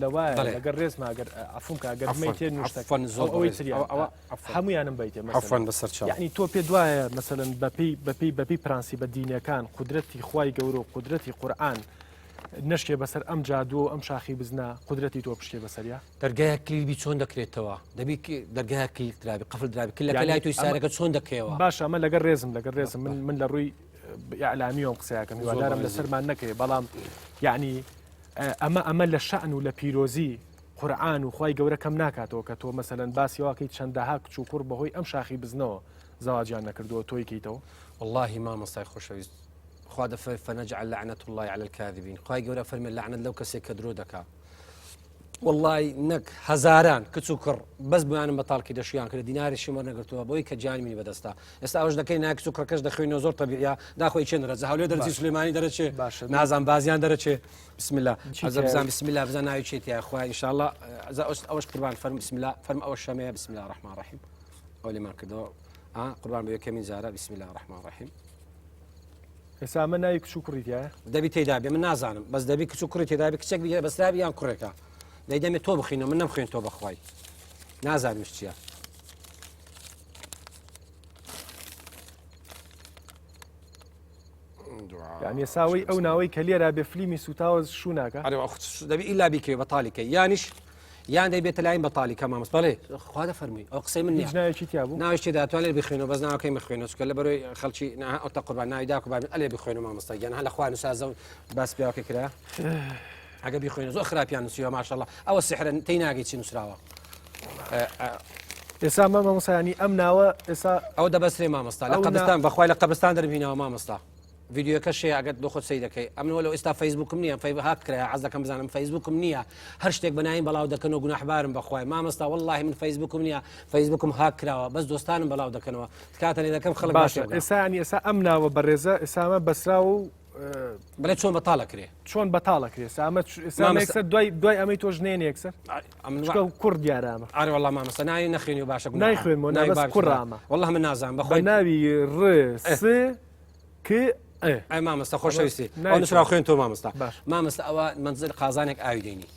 لەوایە لەگەر ڕێزما گەر عەفوم کە گەر بمەیتێ نوشتەکە زۆر ئەوەی تریان ئەوە هەمویانم بەیتێ عەفوەن بەسەر چاو یعنی تۆ پێ دوایە مەسەلەن بەپێی بەپێی بەپێی پرەنسیپە دینیەکان قودرەتی خوای گەورە و قودرەتی قورئان نەشکێ بەسەر ئەم جادوو و ئەم شاخی بزنە قودرەتی تۆ بشکێ بەسەریا دەرگایەک کلیل چۆن دەکرێتەوە دەبی دەرگایەک کلیل درابی قفل درابی کلەکە لای تۆی سارەکە چۆن دەکەیەوە باشە ئەمە لەگەر ڕێزم لەگەر ڕێزم من من لە ڕووی ئیعلامیەوە قسەیەکەم هیوادارم لەسەرمان نەکەوێ بەڵام یعنی ئەمە ئەمە لە شەن و لە پیرۆزی قورآن و خوای گەورە کەم ناکاتەوە کە تۆ مەسەلەن باسی واکەی چەندەها کچ و کوڕ بەهۆی ئەم شاخی بزنەوە زەواجیان نەکردووە تۆی کەیتەوە واللهی مامۆستای خۆشەویست خوا دەفەرمێ فنجعل لعنة الله على الكاذبين خوای گەورە فەرمێ لەعنەت لەو کەسێک کە درۆ دەکا وەڵای نەک هەزاران کچ و کوڕ بەس بۆیانم بەتاڵ کردە شویان کرد دینارێکی وەرنەگرتووە بۆی کە گیانی منی بەدەستە ئێستا ئەوش دەکەی نا کچ و کوڕەکەش دەخوێنەوە زۆر تەبیعە داخۆی چێن دەرەچێ هەولێر دەرەچێ سلێمانی دەرەچێ باشە نازان بازیان دەرەچێ بسم الله چی ئەزە تیایە؟ بزان بسم الله بزان ناوی چێ تیایە خوای ان شاء الله ئەزە ئەوش ئەوش قوربان فەرم بسم الله فەرم ئەوە شەمەیە بسم الله الرحمن الرحیم ئەو لێمان کردەوە ئا قوربان بۆ یەکەمین جارە بسم الله الرحمن الرحیم ئێستا ئەمە ناوی کچ و کوڕی تیایە؟ دەبی تێدا بێ من نازانم بەس دەبی کچ و کوڕی تێدا بێ کچێک بی بەسرابی یان کوڕێکە دەیدەمێ تۆ بخینەوە من نەمخوێن تۆ بەخوای نازانمش چییە. یعنی ساوەی ئەو ناوەی کە لێرا بێ فلیمی سوتاوە شو ناکە دەبی ئیلا بیکەوێ بەتاڵیکە یانیش یان دەی بێتە لاین بەتاڵی کە مامۆستا بەڵێ خوا دەفەرمووی ئەو قسەی من نییە ناوێکی تیا بوو ناویش تێدا توانێت بخوێنەوە بەس ناوەکەی مخوێنەوە چونکە لە بەرەوەی خەڵکی نا ئەو تە قوربان ناوی داک و بابی ئەلێ بخوێنە مامۆستا گیان هە لە خوا نووسازە و باس پیاوەکە کرا ئەگە بیخوێنە زۆر خراپیان نووسیوە ماشەڵڵا ئەوە سحرە تێی ناگەی چی نووسراوە ئێستا مە مامۆستایانی ئەم ناوە ئێستا ئەو دەبەسرێ مامۆستا لە قەبرستان بەخوای لە قەبرستان دەرمهینەوە مامۆستا ڤیدیۆکەش هەیە ئەگەر بۆ خۆت سەیر دەکەی ئەمن وەلو ئێستا فەیسبوکم نییە فەی هاک کرایە حەز دەکەم بزانم فەیسبوکم نییە هەر شتێک بە ناویم بەڵاو دەکەنەوە گوناحبارم بەخوای مامۆستا وەڵڵاهی من فەیسبوکم نییە فەیسبوکم هاک کراوە بەس دۆستانم بەڵاو دەکەنەوە تکاتە لێ دەکەم خەڵک باشە ئێستا ینی ئێستا ئەم ناوە بەڕێزە ئێسامە بەسراوە و بڵێ چۆن بەتاڵە کرێ چۆن بەتاڵە کرێ سامە یەکسەر دوای دوای ئەمەی تۆش نێن یەکسەر چکە کوڕ دیارامە ئەرێ والله مامۆستا ناوی نەخوێنی و باشە نایخوێنمەوە ناوی کوڕامە والله من نازانم بەخۆی ناوی ڕ س ک ئێ. ئەی مامۆستا خۆشەویستی ناوی ئەو نووسراو خوێن تۆ مامۆستا باش. مامۆستا ئەوە مەنزل قازانێک ئاوی دێنی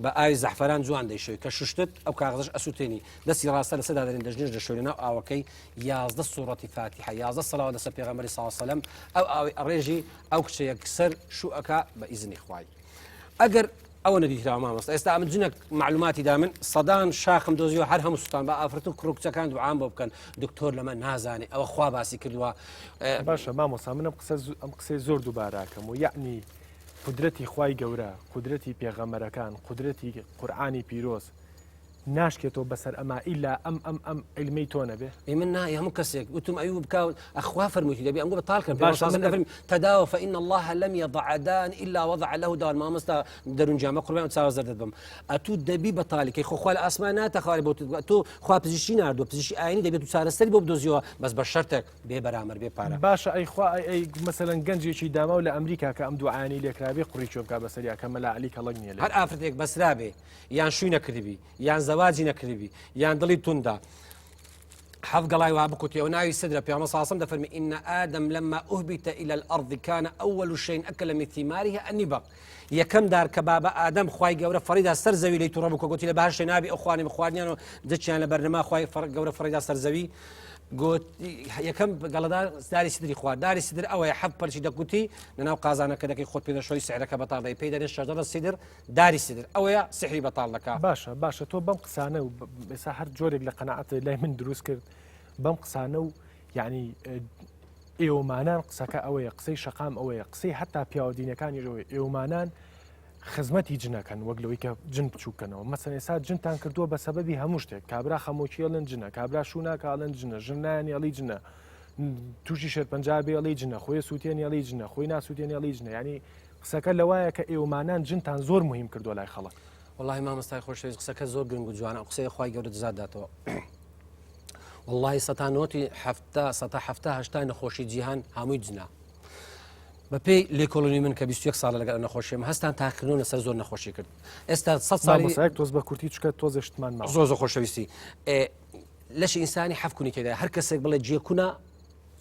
بە ئاوی زەحفەران جوان دەیشۆی کە شوشتت ئەو کاغزش ئەسووتێنی دەستی ڕاستە لەسەر دادەنێن دەژنێش دەشۆی لەناو ئاوەکەی 11 سوڕەتی فاتیحە 11 سەڵاوات لەسەر پێغەمبەری صلی الله علیه وسلم ئەو ئاوی ئەڕێژی ئەو کچە یەکسەر شوو ئەکا بە ئیزنی خوای ئەگەر ئەوە نەدیتراوە مامۆستا ئێستا ئەمن جنێک معلوماتی دا من سەدان شاخم دۆزیەوە هەر هەموو سوتان بە ئافرەت و کوڕ و کچەکان دوعام بۆ بکەن دکتۆر لەمە نازانێ ئەوە خوا باسی کردووە باشە مامۆستا من ئەم قسە ئەم قسەی زۆر دووباراکەم و یەعنی قودرەتی خوای گەورە قودرەتی پێغەمەرەکان قودرەتی قورئانی پیرۆز ناشکێتەوە بەسەر ئەما ئیلا ئەم ئەم ئەم عیلمەی تۆ نەبێ. ئەی من نا هەموو کەسێک وتم ئەوی بکا ئەخوا فەرموویتی دەبی ئەمگو بەتاڵ کەم باشە پێغەمبەر من دەفەرمی تداوى فإن الله لم يضع داء إلا وضع له دواء مامۆستا دەروون گیان بە قوربان چاوە زەردت بم ئەتوو دەبی بەتاڵی کەی خۆ خوا لە ئاسمان ناتە خوارێ بۆ تۆ خوا پزیشکی ناردووە پزیشکی ئاینی دەبێت و چارەسەری بۆ بدۆزیەوە بەس بە شەرتێک بێ بەرامبەر بێ پارە. باشە ئەی خوا ئەی ئەی مەسەلەن گەنجێکی داماو لە ئەمریکا کە ئەم دوعایانەی لێکرابێ قوڕی کوێ بکا بەسەریا کە مەلا عەلی کەڵک نییە هەر لێرە. ئافرەتێک بەسرابێ یان شووی نەکردبی یان زەواجی نەکردبی یان دڵی توندە. حەف گەڵای وا بکوتی ئەو ناوی سدرە پێغەمبەر صلی الله علیه و سلم دەفەرمی إن آدم لما أهبط إلى الأرض كان أول شيء أكل من ثمارها النبق یەکەم دار کە بابە ئادەم خوای گەورە فەڕیدا سەر زەوی لی توڕە بوو کە گوتی لە بەهەشتێ نابی ئەو خوانی بخواردیان و دچیان لە بەرنما خوای فەڕ گەورە فەڕیدا سەر زەوی گوت یەکەم گەڵەدار داری سدری خوارد داری سدر ئەوەیە حەف پەرچی دەکوتی لەناو قازانەکە دەکەی خۆت پێ دەشۆی سعرەکە بەتاڵ دەی پێی دەنێ شەجەرە سدر داری سدر ئەوەیە سحری بەتاڵ دەکا. باشە باشە تۆ بەم قسانە و ئێستا هەر جۆرێک لە قەناعەت لای من دروست کرد بەم قسانە و یعنی ئێوەمانان قسەکە ئەوەیە قسەی شەقام ئەوەیە قسەی حتا پیاوە دینەکانی ئەوەیە ئێوەمانان خزمەتی جنەکەن وەک لەوەی کە جن بچووکەنەوە مەسەن ئێستا جنتان کردووە بە سەبەبی هەموو شتێک کابرا خەمۆکیڵن جنە کابرا شوو ناکاڵن جنە ژن نایەنی ئەڵی جنە تووشی شێرپەنجا بێ ئەڵی جنە خۆی سووتێنی ئەڵی جنە خۆی ناسووتێنی ئەڵی جنە ینی قسەکە لەوایە کە ئێوەمانان جنتان زۆر مهم کردووە لای خەڵک. وەڵاهی مامۆستای خۆشەویست قسەکە زۆر گرنگ و جوانە ئەو قسەیە خوای گەورە جزات داتەوە وەڵاهی سەتا نۆتی حەفتا سەتا حەفتا هەشتا نەخۆشی جیهان هەمووی جنە بەپێی لێکۆڵنی من کە 21 ساڵە لەگەڵ نەخۆشیم هەستان تاقیکردنەوە لەسەر زۆر نەخۆشی کرد ئێستا 100 ساڵی مامۆستایەک تۆز بە کورتی چکە تۆزێ شتمان ماوە زۆر زۆر خۆشەویستی ئێ، لەشی ئینسانی حەف کونی تێدا هەر کەسێک بڵێ جێ کونە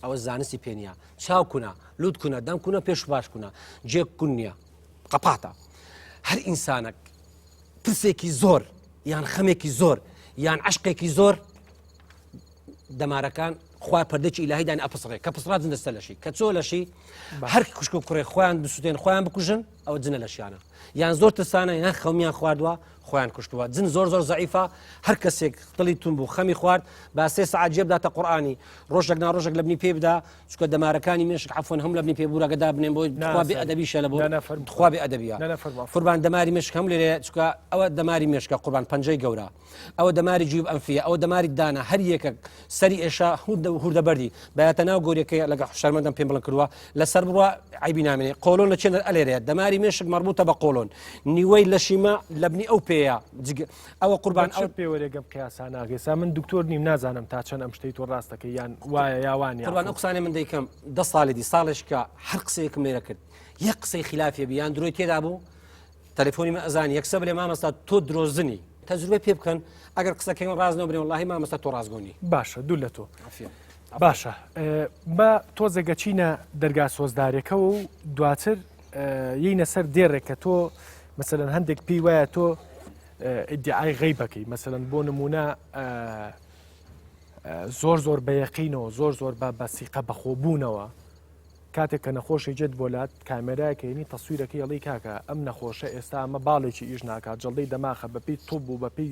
ئەوە زانستی پێ نییە چاو کونە لوت کونە دەم کونە پێش باش کونە جێ کون نییە قەپاتە هەر ئینسانەک ترسێکی زۆر یان خەمێکی زۆر یان عشقێکی زۆر دەمارەکان خوا پردێکی ئیلاهی دانی ئەپسڕێ کە پسڕا جن دەستە لەشی کە چۆ لەشی هەر خوشک و کوڕێ خۆیان بسووتێن خۆیان بکوژن ئەوە جنە لەشیانە یان زۆر ترسانە یان خەمیان خواردووە خۆیان کوشتووە جن زۆر زۆر زەعیفە هەر کەسێک دڵی تون بوو خەمی خوارد با سێ سەعات جێ بداتە قورئانی ڕۆژێک نا ڕۆژێک لە بنی پێ بدا چونکە دەمارەکانی مێشک عەفوەن هەم لە بنی پێ بوورەکە دابنێن بۆی خوا بێ ئەدەبیشە لە بۆ خوا بێ ئەدەبیە قوربان دەماری مێشک هەم لێرەیە چونکە ئەوە دەماری مێشکە قوربان پەنجەی گەورە ئەوە دەماری جیوب ئەنفیە ئەوە دەماری دانە هەر یەکەک سەری ئێشا هوردە هوردە بەردی بایەتە ناو گۆریەکەی لەگە شەرمەندەم پێم بڵند کردووە لەسەر بڕوا عیبی نامێنێ قۆلۆن لە چێنەر ئەلێرەیە دەماری مێشک مەربوتە بە قۆلۆن نیوەی لەشیمە لەبنی ئەو پێیە جگ ئەوە قوربان ئەو پێوەرێگەم قیاسا ناگەێسا من دکتۆر نیم نازانم تا چەند ئەم شتەی تۆ ڕاستەکەی یان وایە یاوان قوربان ئەو قسانەی من دەیکەم دە ساڵی دی ساڵێشکە هەر قسەیەکم لێرە کرد یەک قسەی خلافێ بیان درۆی تێدا بوو تەلەفۆنی من ئەزانی یەکسەر بلێ مامەستا تۆ درۆزنی تەجروبەی پێ بکەن ئەگەر قسەکەی من ڕاست نەبرێ وەڵاهی مامەستا تۆ ڕاستگۆنی باشە دوور لە تۆ باشە بە تۆزێک گەچینە دەرگا سۆزدارێکەوە و دواتر یینە سەر دێڕێک کە تۆ مەسەلەن هەندێک پێی وایە تۆ ئیدعای غەیبەکەی مەسەلەن بۆ نمونە زۆر زۆر بە یەقینەوە زۆر زۆر بە بەسیقە بەخۆبوونەوە کاتێک کە نەخۆشێک دێت بۆ لات کامێرایەک هێنی تەسویرەکەی ئەڵێی کاکە ئەم نەخۆشە ئێستا ئەمە باڵێکی ئیش ناکات جەڵدەی دەماخە بەپێی طب و بەپێی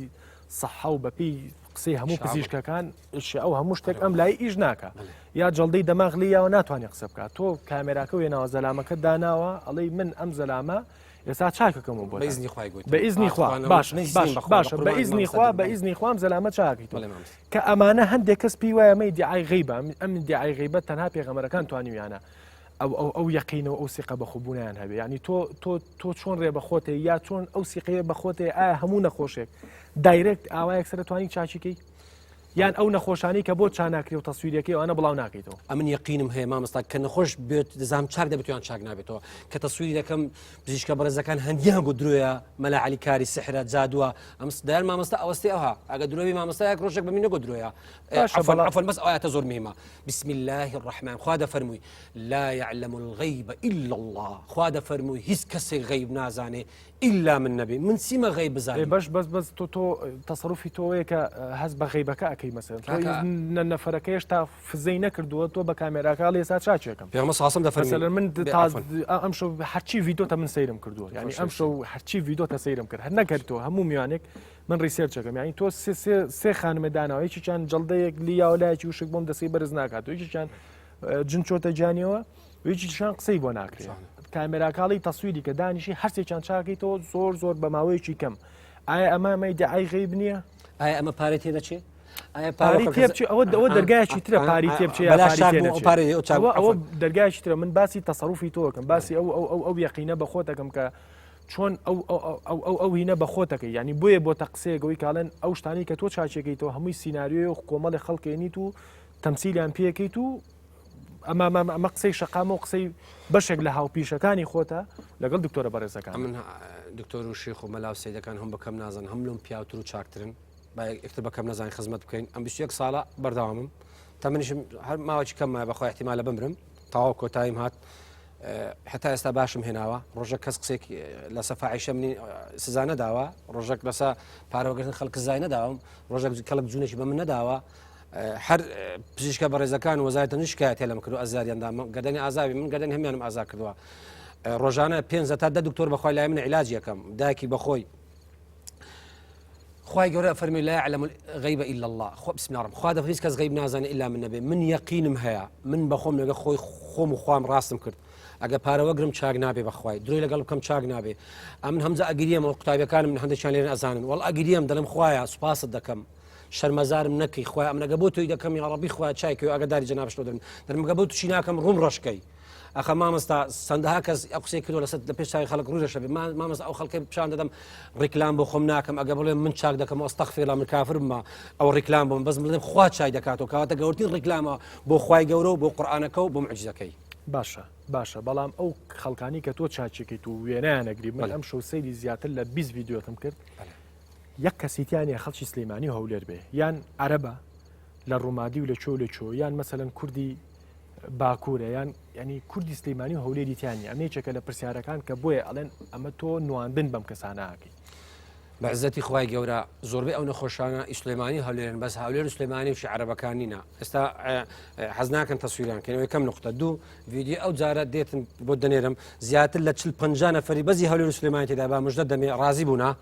سەحە و بەپێی قسەی هەموو پزیشکەکان ئەو هەموو شتێک ئەم لای ئیش ناکە یا جەڵدەی دەماغ لی یاوە ناتوانێت قسە بکات تۆ کامێراکە وێناوە زەلامەکە داناوە ئەڵێی من ئەم زەلامە ئێستا چاکەکەم و بۆ بە ئیزنی خوای گوت بە ئیزنی خوا باش باشە بە ئیزنی خوا بە ئیزنی خوام زەلامە چاکەیت کە ئەمانە هەندێک کەس پێی وایە ئەمە ئیدیعای غەیبە، ئەم ئیدیعای غەیبە تەنها پێغەمبەرەکان توانیویانە ئەو ئەو ئەو یەقینە و ئەو سیقە بەخۆبوونیان هەبێ یعنی تۆ تۆ تۆ چۆن ڕێ بەخۆتێ یا چۆن ئەو سیقەیە بەخۆتێ ئایا هەموو نەخۆشێک direct ئاوا یەکسەر توانی چاکیکەی یان ئەو نەخۆشانی کە بۆ چاناکرێ و تەسویرەکەی ئەوانە بڵاو ناکەیتەوە ئەمن یەقینم هەیە مامۆستا کە نەخۆش بێت دەزانم چاک دەبێت یان چاک نابێتەوە کە تەسویری دەکەم پزیشکە بەڕێزەکان هەندیان گوت درۆیە مەلا عەلی کاری سحرە جادووە ئەم دایان مامۆستا ئەوەستی ئەوها ئەگە درۆی مامۆستا یەک ڕۆژێک بە من نەگۆ درۆیە عفوا بەس ئایەتە زۆر مهمە بسم الله الرحمن خوا دەفەرمووی لا يعلم الغيب إلا الله خوا دەفەرمووی هیچ کەسێک غەیب نازانێ ئیلا من نەبێ من چیمە غەیب بزانم بەش بەس بەس تۆ تۆ تەسەروفی تۆیە کە هەست بە غەیبەکە ئەەکەی مەسەن نەفەرەکە هێشتا فزەی نەکردووە تۆ بە کامێراکە ئەڵێ ئێستا چاکێکم پێغەمبەر صلی الله دەفەرمووی مەسەلەن من ئەمشەو هەرچی ڤیدۆتە من سەیرم کردووە یعنی ئەمشەو هەرچی ڤیدۆتە سەیرم کرد هەر نەکرد تۆ هەموو میوانێک من research ەکەم یعنی تۆ سێ سێ سێ خانمە داناوە یەکێکیان جەڵدەیەک لیاوە لایەکی وشک بۆم دەسەی بەرز ناکات و یەکێکیان جن چۆتە گیانیەوە یەکێکیان قسەی بۆ ناکرێت کامێراکاڵی تەسویری کە دانیشی هەرسێکیان چاکەیتەوە زۆر زۆر بە ماوەیەکی کەم ئایا ئەمە مەی دعای غەیب نییە؟ ئایا ئەمە پارەی تێدەچێ؟ پاری تێبچێ ئەوە ئەوە دەرگایەکی ترە پاری تێبچێ یا پاری تێنەچێ ئەوە ئەوە دەرگایەکی ترە من باسی تەسەروفی تۆکەم باسی ئەو ئەو ئەو ئەو یەقینە بە خۆتەکەم کە چۆن ئەو ئەو ئەو ئەو هینە بە خۆتەکەی ینی بۆیە بۆ تە قسەیەکەوەی کاڵێن ئەو شتانی کە تۆ چاچێکەیتەوە هەمووی سینناریۆی و کۆمەڵی خەڵکێنیت و تەمسیلیان پێەکەیت و ئەمە ئەمە قسەی شەقامە و قسەی بەشێک لە هاوپیشەکانی خۆتە لەگەڵ دکتۆرە بەڕێزەکان من دکتۆر و شێخ و مەلا و سیدەکان هەم بەکەم نازن هەم لەم پیاوتر و چاکترن. با یەکتر بەکەم نەزانین خزمەت بکەین ئەم 21 ساڵە بەردەوامم تەمنیشم هەر ماوەی کەم مایە بەخوای احتیمالە بمرم تەواو کۆتاییم هات هەتا ئێستا باشم هێناوە ڕۆژە کەس قسێک لەسە فاعیشە منی سزا نەداوە ڕۆژێک لەسە پارەوەگرتن خەڵک زای نەداوم ڕۆژێک کەڵک جوونێکی بە من نەداوە هەر پزیشکە بەڕێزەکان وەزارەتە شکایەتی لەم کردو ئازاریاندا گەردەنی ئازاوی من گەردەنی هەمیانم ئازا کردووە ڕۆژانە پێ تا دە دکتۆر بەخوای لای من عیلاج یەکەم داکی بەخۆی خوای گەورە فەرمی لا يعلم الغيب الا الله خۆ بسم الله خوا دەفرمی هیچ کەس غیب نازانێ الا من نەبێ من یەقینم هەیە من بەخۆم لەگە خۆی خۆم و خوام ڕاستم کرد ئەگە پارە وەگرم چاک نابێ بەخوای درۆی لەگەڵ بکەم چاک نابێ ئەمن هەمزە ئەگریەمەوە قوتابیەکانم من هەندێکیان لێرە ئەزانن وەڵ ئەگریەم دەڵێم خوایە سوپاست دەکەم شەرمەزارم نەکەی خوای ئەمنەگە بۆ تۆی دەکەم یا ڕەبی خوای چای کەی ئاگاداری جەنابشتۆ دەرم دەرمگە بۆ توشی ناکەم ڕووم ڕەشکەی ئەخە مامۆستا چەندەها کەس ئەو قسەی کردووە لەسەر لە پێش چاوی خەڵک ڕووی ڕەشە بێ مامۆستا ئەو خەڵکەی پیشان دەدەم ڕیکلام بۆ خۆم ناکەم ئەگە بڵێم من چاک دەکەم ئەستەغفر الله من کافر بمە ئەو ڕیکلام بۆم بەس بڵێم خوا چای دەکاتەوە کەواتە گەورترین ڕیکلامە بۆ خوای گەورە و بۆ قورئانەکە و بۆ معجزەکەی باشە باشە بەڵام ئەو خەڵکانی کە تۆ چاچێکیت و وێنایان نەگری من ئەم شەو سەیری زیاتر لە 20 ڤیدیۆتم کرد یەک کەسیتیانە خەڵکی سلەیمانی و هەولێر بێ یان عەرەبە لە ڕوومادی و لە چۆ لە چۆ یان مەسەلەن کوردی باکوورە یان ینی کوردی سلیمانی و هەولێری تیانی ئەمە یەکێکە لە پرسیارەکان کە بۆیە ئەڵێن ئەمە تۆ نواندن بەم کەسانەکەی. بە عزەتی خوای گەورە زۆربەی ئەو نەخۆشانە ئی سلێمانی هەولێرن بەس هەولێر و سلێمانی و عەرەبەکان نینە ئێستا حەز ناکەن تەسویران کەنەوەی کەم نقطە دوو ڤیدیۆ ئەو جارە دێتن بۆ دەنێرم زیاتر لە 40 50 نەفەری بەزی هەولێر و سلێمانی تێدا با مژدە دەمێ ڕازی بوونا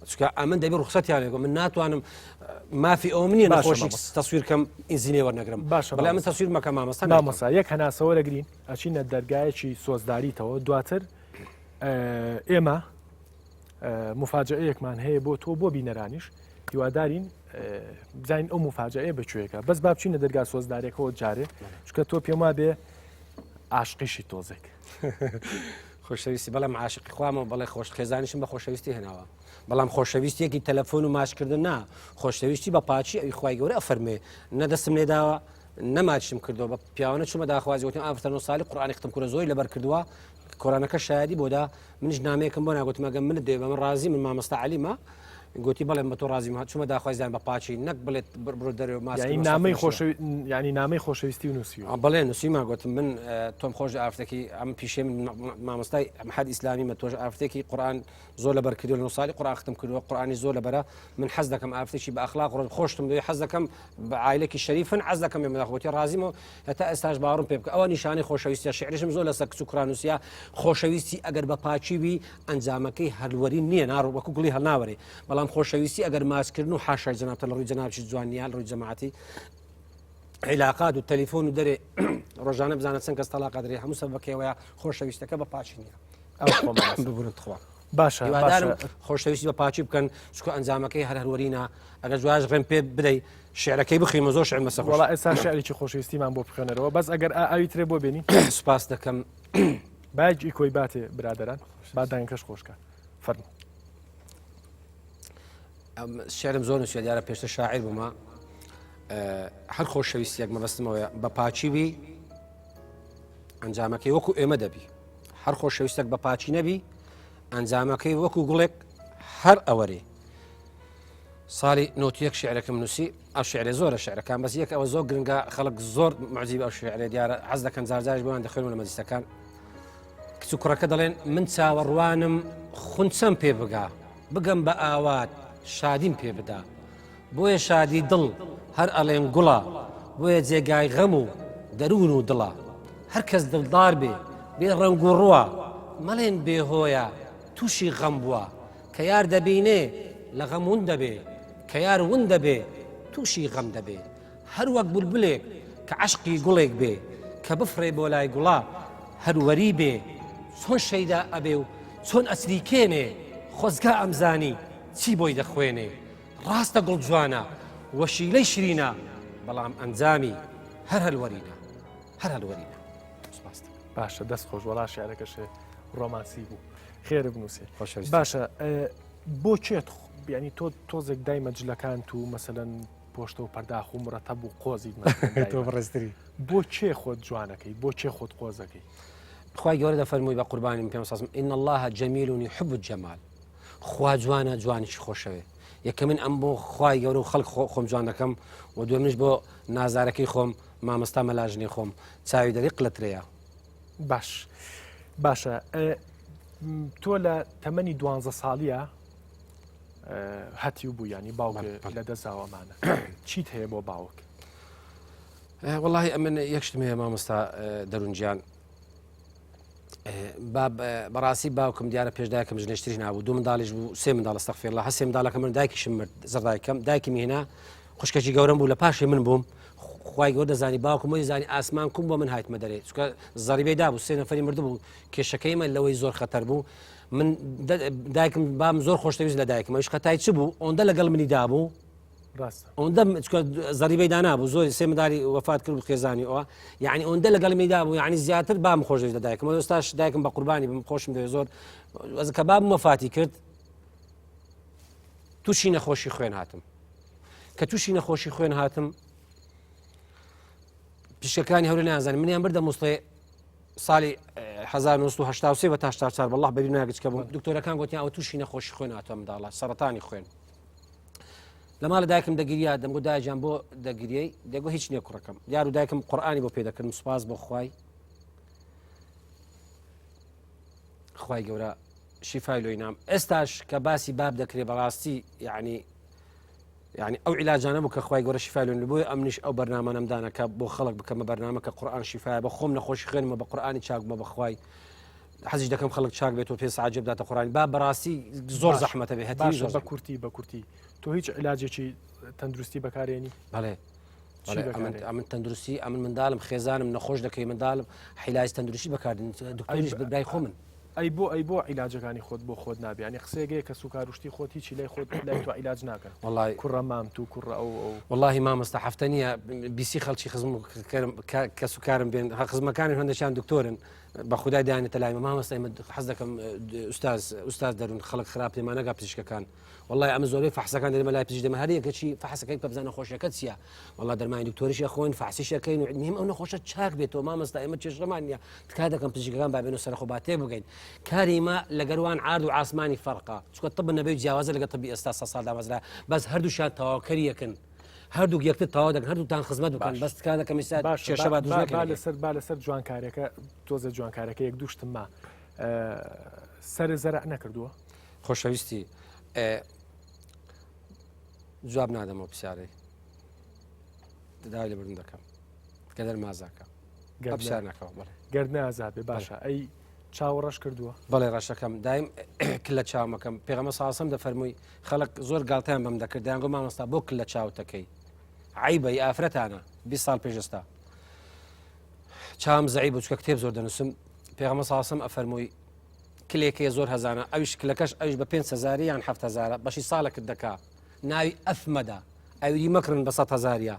چونکە ئەمن دەبی ڕوخسەتیان لێ من ناتوانم مافی ئەو منیە نەخۆشی تەسویر کەم ئیزینێ وەرنەگرم باشە بەڵێ من تەسویر مەکە مامۆستا مامۆستا یەک هەناسەوە دەگرین ئەچینە دەرگایەکی سۆزداریتەوە دواتر ئێمە مفاجەیەکمان هەیە بۆ تۆ بۆ بینەرانیش هیوادارین بزانین ئەو مفاجەیە بەکوێیەکە بەس با بچینە دەرگا سۆزدارێکەوە جارێ چکە تۆ پێم وابێ عاشقیشی تۆزێک. خۆشەویستی بەڵام عاشقی خوامە بەڵێ خۆش خێزانیشم بە خۆشەویستی هێناوە بەڵام خۆشەویستیەکی تەلەفۆن و ماچکردن نا خۆشەویستی بە پاچی ئەوی خوای گەورە ئەفەرمێ نە دەستم لێداوە نەماچم کردەوە بە پیاوانە چوومە داخوازی وتم ئافرەتە نۆ ساڵی قورئانی ختم کورە زۆری لەبەر کردووە کۆرانەکە شایدی بۆدا منیش نامەیەکم بۆ ناگوتم ئەگەم منت دەوێ بە من ڕازی من مامۆستا عەلیمە گوتی بەڵێ بە تۆ ڕازیم چوومە داخوازیان بە پاچی نەک بڵێت بڕۆ دەرەوە ماسک یعنی نامەی خۆشەوی یعنی نامەی خۆشەویستی و نووسیوە بەڵێ نووسیمە گوتم من تۆم خۆش ئافرەتێکی ئەم پیشەی من مامۆستای محەد ئیسلامی مە تۆش ئافرەتێکی قورئان زۆر لەبەر کردووە لە نۆ ساڵی قورئان ختم کردووە قورئانی زۆر لەبەرە من حەز دەکەم ئافرەتێکی بە ئەخلاق ڕۆ خۆشتم دوێ حەز دەکەم بە عایلێکی شەریفن حەز دەکەم ئێمە داخۆتی ڕازیم و هەتا ئێستاش باوەڕم پێ بکە ئەوە نیشانەی خۆشەویستیە شعرشم زۆر لەسەر کچ و کوڕان نووسیە خۆشەویستی ئەگەر بە پاکی بی ئەنجامەکەی هەلوەرین نییە ناڕ وەکو گوڵی هەڵناوەرێ بەڵام خۆشەویستی ئەگەر ماچکردن و حاشای جەنابتە لە ڕووی جەنابشی جوان نییە لە ڕووی جەماعەتی عیلاقات و تەلیفۆن و دەرێ ڕۆژانە بزانە چەند کەس تەلاق ئەدرێ هەموو سەبەکەیەوەیە خۆشەویستەکە بە پاچی نییە ببورن تخوا باشە هیوادارم خۆشەویستی بە پاچی بکەن چکە ئەنجامەکەی هەر هەروەرینە ئەگەر جواش ڕێم پێ بدەی شعرەکەی بخیمە زۆر شعر مەسە وڵا ئێستا شعرێکی خۆشەویستیمان بۆ بخوێنەرەوە بەس ئەگەر ئاوی ترێ بۆ بێنی سوپاس دەکەم باج ئیکۆی باتێ برادەران با دەنگەکەش خۆشکە فەرموو شعرم زۆر نووسیە دیارە پێشتر شاعیر بوومە هەر خۆشەویستیەک مەبەستمەوەیە بە پاچی بی ئەنجامەکەی وەکو ئێمە دەبی هەر خۆشەویستێک بە پاچی نەبی ئەنجامەکەی وەکو گوڵێک هەر ئەوەرێ ساڵی نۆتیەک شعرەکەم نووسی ئەو شعرێ زۆرە شعرەکان بەس یەک ئەوە زۆر گرنگە خەڵک زۆر معجیب ئەو شعرێ دیارە حەز دەکەن جارجارش بۆیان دەخوێن لە مەجلیسەکان کچ و کوڕەکە دەڵێن من چاوەڕوانم خونچەم پێ بگا بگەم بە ئاوات شادیم پێ بدا بۆیە شادی دڵ هەر ئەڵێن گوڵە بۆیە جێگای غەم و دەروون و دڵە هەر کەس دڵدار بێ بێ ڕەنگ و ڕووە مەڵێن بێ هۆیە تووشی غەم بووە کە یار دەبینێ لە غەم ون دەبێ کە یار ون دەبێ تووشی غەم دەبێ هەر وەک بولبولێک کە عەشقی گوڵێک بێ کە بفڕێ بۆ لای گوڵە هەر وەری بێ چۆن شەیدا ئەبێ و چۆن ئەچریکێنێ خۆزگا ئەمزانی چی بۆی دەخوێنێ ڕاستە گوڵ جوانە وەشیلەی شرینە بەڵام ئەنجامی هەر هەلوەرینە هەر هەلوەرینە سپاست باشە دەست خۆش وەڵا شعرەکەشێ ڕۆمانسی بوو خێرە بنووسێ باشە بۆ چێت بیانی تۆ تۆزێک دایمە جلەکان تو مەسەەن پۆشتە و پەرداخ و مڕەتەب و قۆزیت تۆ بەڕێزتری بۆ کێ خۆت جوانەکەی بۆ کێ خۆت قۆزەکەی خوای گەورە دەفەرمووی بە قوربانی پێ سازم ان الله جمیل يحب الجمال خوا جوانە جوانیشی خۆشەوێ. یەکەمین ئەم بۆ خوای گەورە و خەڵک خۆم جوان دەکەم و دوێمنیش بۆ نازارەکەی خۆم مامۆستا مەلاژنی خۆم چاوی دەری قلەترەیە. باش باشە تۆ لە تەمەنی دوانزە ساڵیە هەتیو بوو ینی باوک لە دەزاوەمانە چیت هەیە بۆ باوک؟ وەڵی ئەمن یەکشتم هەیە مامۆستا دەرونجیان بەڕاستی باوکم دیارە پێش دایکم ژنێشتری نابوو دوو منداڵیش بوو سێ منداڵ استغفر الله هەسێ منداڵەکە من دایکیشم مرد زڕدایکەم دایکم هێنا خوشکێکی گەورەم بوو لە پاشی من بووم خوای گەورە دەزانی باوکم وەی زانی ئاسمان کوم بۆ من هاتمە دەرێ چونکە زەریبەی دابوو سێ نەفەری مردبوو کێشەکەی من لەوەی زۆر خەتەر بوو من دایکم بام زۆر خۆشتەویست لە دایکم ئەوش خەتای چ بوو ئەوەندە لەگەڵ منی دابوو ئەوەندە زەریبەی دانابوو زۆر سێ منداڵی وەفات کرد و خێزانی ئەوە یعنی ئەوەندە لەگەڵ میدا بوو یعنی زیاتر بام خۆشەویست لە دایکم ئێستاش دایکم بە قوربانی بم خۆشم دەوێت زۆر کە بابم وەفاتی کرد تووشی نەخۆشی خوێن هاتم کە تووشی نەخۆشی خوێن هاتم پشکەکانی هەورە نازانم منیان بردە مووسڵێ ساڵی 1970 بە تا 84 بەڵڵ بەری ناگچکە بوو دکتۆرەکان گوتیان ئەو تووشی نەخۆشی خوێن هاتووە منداڵە سەرەتانی خوێن لە ماڵە دایکم دەگریا دەمگو دایجان بۆ دەگریەی دەگو هیچ نییە کوڕەکەم دیار و دایکم قورآانی بۆ پێ دەکردم سوپاس بۆ خوای خوای گەورە شیفای لۆی نام ئێستاش کە باسی باب دەکرێ بەڕاستی یعنی یعنی ئەو عیلاجانە بوو کە خوای گەورە شیفای لۆن بۆیە ئەمنیش ئەو بەرنامانەم دانا کە بۆ خەڵک بکەمە بەرنامە کە قورآن شیفایە بە خۆم نەخۆشی خوێنمە بە قورآانی چاکمە بەخوای حەزیش دەکەم خەڵک چاک بێت و پێ ساعت بداتە قورآن با بەڕاستی زۆر زەحمەتە بێ هەتی زۆر بە کورتی بە کورتی تۆ هیچ عیلاجێکی تەندروستی بەکارێنی بەڵێ ئەمن تەندروستی ئەمن منداڵم خێزانم نەخۆش دەکەی منداڵم حیلاج تەندروستی بەکاردن دکتۆریش برای خۆ من ئەی بۆ ئەی بۆ عیلاجەکانی خۆت بۆ خۆت نابی ینی قسەیەگەیە کە سوکاروشتی خۆت هیچی لای خۆت لای تۆ عیلاج ناکەن وڵی کوڕە مام تو کوڕە ئەو ئەو وڵی مامۆستا هەفتە نییە بیسی خەڵکی خزم کەس و کارم بێن خزمەکانی هەندێکیان دکتۆرن بە خودای دانێتە لای مامۆستا ئێمە حەز دەکەم ئوستاز ئوستاز دەرون خەڵک خراپ پێمانەگا پزیشکەکان والله ئەمە زۆربەی فەحسەکان دەێمە لای پزیشک دەمە هەر یەکەچی فەحسەکەی بکە بزانە نەخۆشیەکە چییە والله دەرمانی دکتۆریش ئەخۆین فەحسیش ئەکەین و مهم ئەو نەخۆشە چاک بێتەوە مامۆستا ئێمە کێشەمان نییە تکا دەکەم پزیشکەکان با بێنە سەرخۆ با تێ بگەین کاری مە لەگەروان عارد و عاسمانی فەرقە چونکە طب نەبەوی جیاوازە لەگە طبی ئێستا سە ساڵ دامەزرا بەس هەردووشیان تەواوکەری یەکن هەردووک یەکتر تەواو دەکەن هەردووتان خزمەت بکەن بەس تکا دەکەم ئێستا کێشە با دروست نەکەین لەسەر با لەسەر جوانکاریەکە تۆزە جوانکارەکە یەک دوو شتم ما سەر زەرع نەکردووە خۆشەویستی جواب نادەمەوە پرسیارەی داوای لێبوردن دەکەم گەدەر مازاکە پرسیار نەکەەوە بڵێ گەر نازاد بێ باشە ئەی چاوە ڕەش کردووە بەڵێ ڕەشەکەم دایم کلە چاومەکەم پێغەمە ساسم دەفەرمووی خەڵک زۆر گاڵتەیان بەم دەکرد دەیانگۆ مامۆستا بۆ کلە چاوتەکەی عیبە ی ئافرەتانە 20 ساڵ پێشستا چاوم زەعی بوو چکە کتێب زۆر دەنووسم پێغەمە ساسم ئەفەرمووی کلێکەیە زۆر هەزانە ئەویش کلەکەش ئەویش بە پێنج هەزاری یان حەفت هەزارە بەشی ساڵێکت دەکا ناوی ئەفمەدە ئەوی مەکڕن بە سەد هەزاریە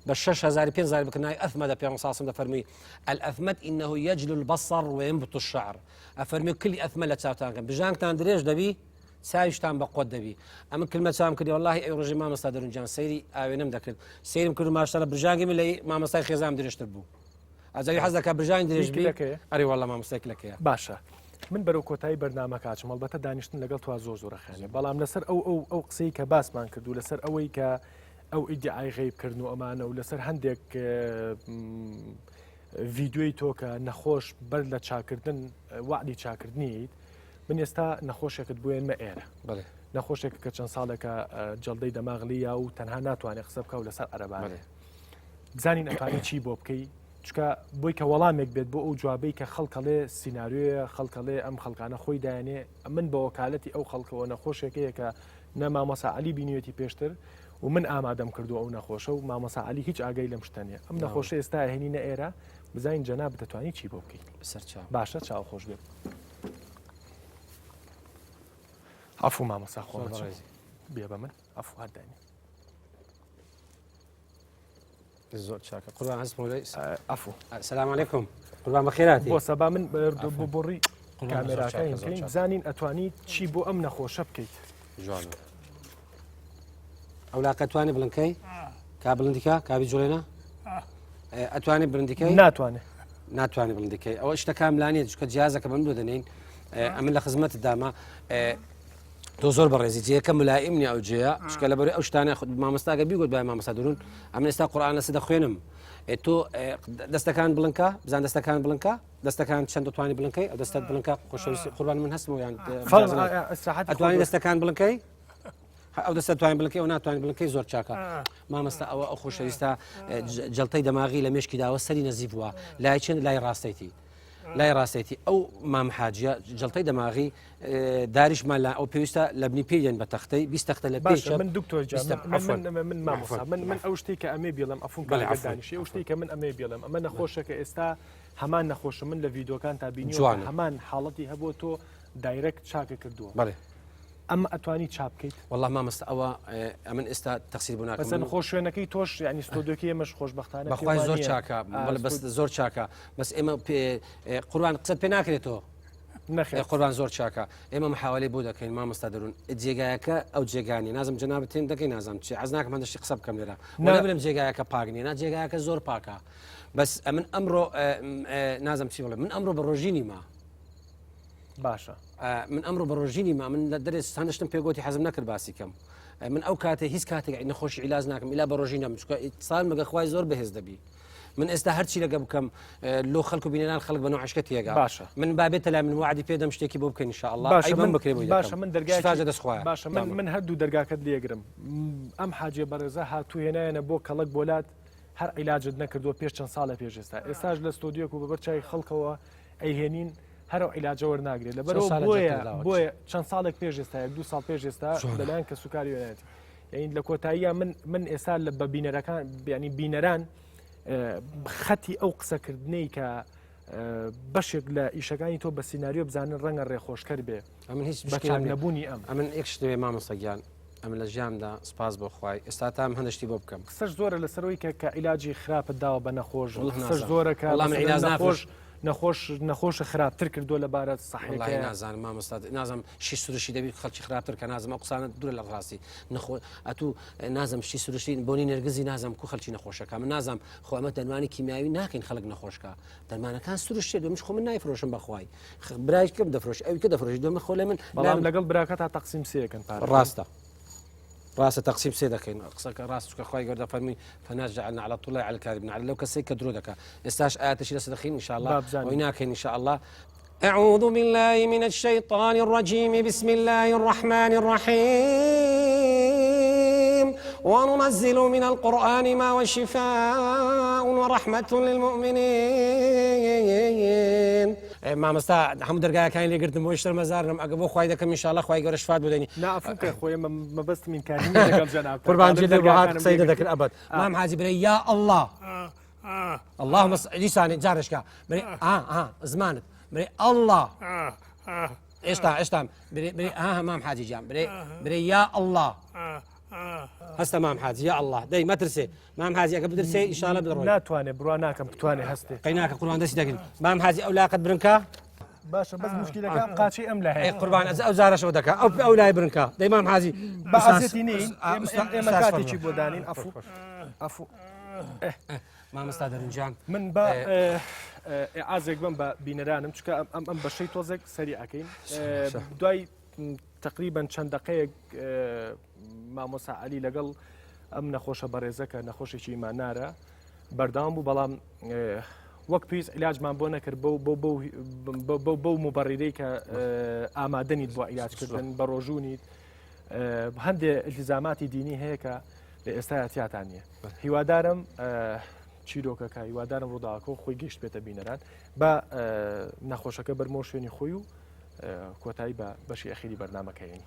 بە شەش هەزاری پێنج هەزاری بکە ناوی ئەفمەدە پێغەمبەر صلی الله علیه و سلم دەفەرمووی الأثمد إنه يجلو البصر وينبت الشعر ئەفەرمی کلی ئەثمە لە چاوتان کەن بژانگتان درێژ دەبی چاویشتان بە قوت دەبی ئەمە کلمە چاوم کردی واللهی ئەی ڕۆژی مامۆستا دەرونجان سەیری ئاوێنەم دەکرد سەیرم کرد ماشاءالله بژانگی من لە مامۆستای خێزان درێژتر بوو ئەجا حەز دەکا بژانی درێژ بی ئەرێ والله مامۆستای کلەکەیە باشە من بەرەو کۆتایی بەرنامەکە ئەچم هەڵبەتە دانیشتن لەگەڵ تۆ زۆر زۆرە خێنێ بەڵام لەسەر ئەو ئەو ئەو قسەی کە باسمان کرد و لەسەر ئەوەی کە ئەو ئیدعای غەیب کردن و ئەمانە و لەسەر هەندێک ڤیددیوی تۆ کە نەخۆش بەر لە چاکردن وعدی چاکردنیت من ئێستا نەخۆشێکت بوێنمە ئێرە بەڵێ نەخۆشێک کە چەند ساڵێکە جەڵدەی دەماغلیە و تەنها ناتوانێت قسە بکە و لەسەر عەرەبانێ بزانین ئەتوانی چی بۆ بکەی چکە بۆی کە وەڵامێک بێت بۆ ئەو جوابەی کە خەڵکەڵێ سینناریۆیە خەڵکەڵێ ئەم خەڵکانە خۆی دایانێ من بە وەکالەتی ئەو خەڵکەوە نەخۆشێکەیە کە نە مامۆسا علی بینیوێتی پێشتر و من ئامادەم کردو ئەو نەخۆشە و مامۆسا علی هیچ ئاگای لەم شتە نیە ئەم نەخۆشە ئێستا هێنی نە ئێرە بزانین جەناب دەتوانی چی بۆ بکەیت سەرچاو باشە چاو خۆش بێت عفو مامۆسا خۆ بێ بە من عفو هەر دانی زۆر چاکە قوربان هەست مۆلەی عفو سلام علیکم قوربان بەخێراتی بۆ سەبا من بۆ بۆڕی کامێراکەین بکەین بزانین ئەتوانی چی بۆ ئەم نەخۆشە بکەیت جوانە ئەو لاقە توانێ بڵنکەی کا بڵندیکە کابی جوڵێنە ئەتوانێ بڵندیکەی ناتوانێت ناتوانێت بڵندیکەی ئەوە شتەکان لانیە چکە جیازەکە بم دۆ دەنین ئەمن لە خزمەت داما. تۆ زۆر بەڕێزی جێیەکە ملائیم نیە ئەو جێیە چکە لە بەرەی ئەو شتانە خود مامۆستاگە بیگوت بای مامۆستا درون ئەمن ئێستا قورئان لەسەر دەخوێنم تۆ دەستەکان بڵنکە بزان دەستەکان بڵنکە دەستەکان چەند دەتوانی بڵنکەی ئەو دەستت بڵنکە خۆشەویستی قوربان من هەستم یان ئەتوانی دەستەکان بڵنکەی ئەو دەستە توانین بڵنکەی ئەو ناتوانین بڵنکەی زۆر چاکە مامەستا ئەوە ئەو خۆشەویستە جڵتەی دەماغی لە مشکی داوە سەری نەزیف بووە لای چەند لای ڕاستێتی لای ڕاستێتی ئەو مام حاجیە جڵتەی دەماغی داریشمان لا ئەو پێویستە لە بنی پێی دێن بە تەختەی 20 تەختە لە پێش من دکتۆر من من مامۆستا من من ئەو شتێک کە ئەمێ بێڵم ئەفون دانیشی ئەو شتێک کە من ئەمێ بێڵم ئەمە نەخۆشەکە ئێستا هەمان نەخۆشە من لە ڤیدۆکان تا بینی جوان هەمان حاڵەتی هەبوو تۆ direct چاکە کردووە بەڵێ ئەمە ئەتوانی چاپ بکەیت والله مامۆستا ئەوە ئەمن ئێستا تەقسیر بوو ناکەم مەسەن خۆ شوێنەکەی تۆش یعنی ستۆدیۆکەی ئێمەش خۆشبەختانە بەخوای زۆر چاکە بەس زۆر چاکە بەس ئێمە قوربان قسەت پێ ناکرێتەوە نەخێر قوربان زۆر چاکە ئێمە محاوەلەی بۆ دەکەین مامۆستا دەرون جێگایەکە ئەو جێگانی نازم جەنابت تێن دەکەی نازم چی عەز ناکەم هەندشتی قسە بکەم لێرە نە بلم جێگایەکە پاک نیە نا جێگایەکە زۆر پاکە بەس ئەمن ئەمڕۆ نازم چی بڵێ من ئەمڕۆ بە ڕۆژی نیمە باشە من ئەمڕۆ بە ڕۆژی نیمە من لە دەرێ هەندشتم پێگوتی حەزم نەکرد باسی کەم من ئەو کاتێ هیچ کاتێک نەخۆشی عیلاج ناکەم ئیلا بە ڕۆژی نەم چکە سال مەگە خوای زۆر بەهێز دەبی من ئێستا هەرچی لەگە بکەم لۆ خەڵک و بینەران خەڵک بە نوعشکە تێگا باشە من بابێتە لای من وعدی پێدەم شتێکی بۆ بکەین ان شاء الله باشە من بکرێ بۆی باشە من دەرگای شفاجە دەست خوایە باشە من من هەردوو دەرگاکەت لێگرم ئەم حاجێ بەڕێزە هاتوو هێنایەنە بۆ کەڵک بۆلات هەر عیلاجت نەکردووە پێش چەند ساڵە پێش ئێستا ئێستاش لە ستۆدیۆک و بەبەر چای خەڵکەوە ئەیهێنین هەر ئەو عیلاجە وەرناگرێت لەبەرەوە بۆیە بۆیە چەند ساڵێک پێش ئێستا یەک دوو ساڵ پێش ئێستا لەلایەن کەسوکاری وێنایەتی یعنی لە کۆتاییە من من ئێستا لە بە بینەرەکان بیانی بینەران خەتی ئەو قسەکردنەی کە بەشێک لە ئیشەکانی تۆ بە سینناریۆ بزانن ڕەنگە ڕێخۆشکەر بێ ئەمن هیچ بەچاک نەبوونی ئەم ئەمن یەک شتێ مامۆستا گیان ئەمن لە ژیاندا سپاس بۆ خوای ئێستا تام هەندشتی بۆ بکەم قسەش زۆرە لەسەرەوەی کە کە عیلاجی خراپت داوە بە نەخۆش قسەش نازانم. زۆرە کە وەڵام مەسەلەن عیلاج نەخۆش نافرۆش. نەخۆش نەخۆشە خراپتر کردووە لە بارە وەڵاهی سەحیەکەیە نازانم مامۆستا نازانم شی سروشتی دەبی خەڵکی خراپتر کە نازم ئەو قسانە دوورە لە ڕاستی نەخۆ ئەتوو نازم شتی سروشتی بۆنی نێرگزی نازم کو خەڵکی نەخۆشەکە من نازم خۆ ئەمە دەرمانی کیمیاوی ناکەین خەڵک نەخۆشکە دەرمانەکان سروشتێ دومش خۆ من نایفرۆشم بەخوای برای کەم دەفرۆش ئەوی کە دەفرۆشی دومە خۆ لە من بەڵام لەگەڵ براکە تا تەقسیم سێکن پارە ڕاستە ڕاستە تەقسیم سێ دەکەین قسەکە ڕاست چکە خی گەورە فەرمی فناجعلنا على طول على الكاذبين على لو کەسێک کە درۆ دەکا ئێستاش ئاەتەشی لەسەر دەخین ان شاء الله وی ناکەین ان شاء الله أعوذ بالله من الشيطان الرجيم بسم الله الرحمن الرحيم وننزل من القرآن ما هو شفاء ورحمة للمؤمنين مامۆستا هەموو دەرگاکانی لێگرتم بۆی شەرمەزارم ئەگە بۆ خوای دەکەم ئینشاءاللە خوای گەورە شفات بدەنی نا عفو کە خۆی مەبەستم ئینکاری نییە لەگەڵ جەنابتان قوربان جێ دەرگاهات دەرگاکانم قسەی لێگرتی. دەکرد ئەبەد مام حاجی برێ یا الله اللهم صل دیسانێ جارشکا برێ ئا ئا زمانت برێ الله ئێستا ئێستا برێ برێ ئا مام حاجی گیان برێ برێ یا الله هەستە مام حاجی یا الله دەی مەترسێ مام حاجی ئەگە بدرسێ ئیشاڵە بڕۆی ناتوانێ بڕوا ناکەم بتوانێ هەستێ قەیناکە قوربان دەستی دەگرن مام حاجی ئەو لاقت برنکە باشە بەس مشکلەکە قاچی ئەم لە ئەی قوربان ئەز ئەو جارەشەوە دەکا ئەو ئەو لای برنکە دەی مام حاجی بە ئازێتی نین ئێمە کاتێکی بۆ دانین ئەفو ئەفو مامۆستا دەرنجان من بە ئازێک بم بە بینەرانم چکە ئەم ئەم بەشەی تۆزێک سەری ئەەکەین دوای تقریبا چەند دقەیەک مامۆسا علی لەگەڵ ئەم نەخۆشە بەڕێزە کە نەخۆشێکی ئیمانارە بەردەوام بوو بەڵام وەک پێویست عیلاجمان بۆ نەکرد بەو بەو بەو بەو بەو مبەڕیرەی کە ئامادەنیت بۆ عیلاجکردن بە ڕۆژوونیت هەندێ التزاماتی دینی هەیە کە لە ئێستا تیاتان نییە هیوادارم چیرۆکەکە هیوادارم ڕووداوەکە خۆی گەشت بێتە بینەران بە نەخۆشەکە بەرمۆ شوێنی خۆی و کۆتایی بە بەشی ئەخیری بەرنمەکەین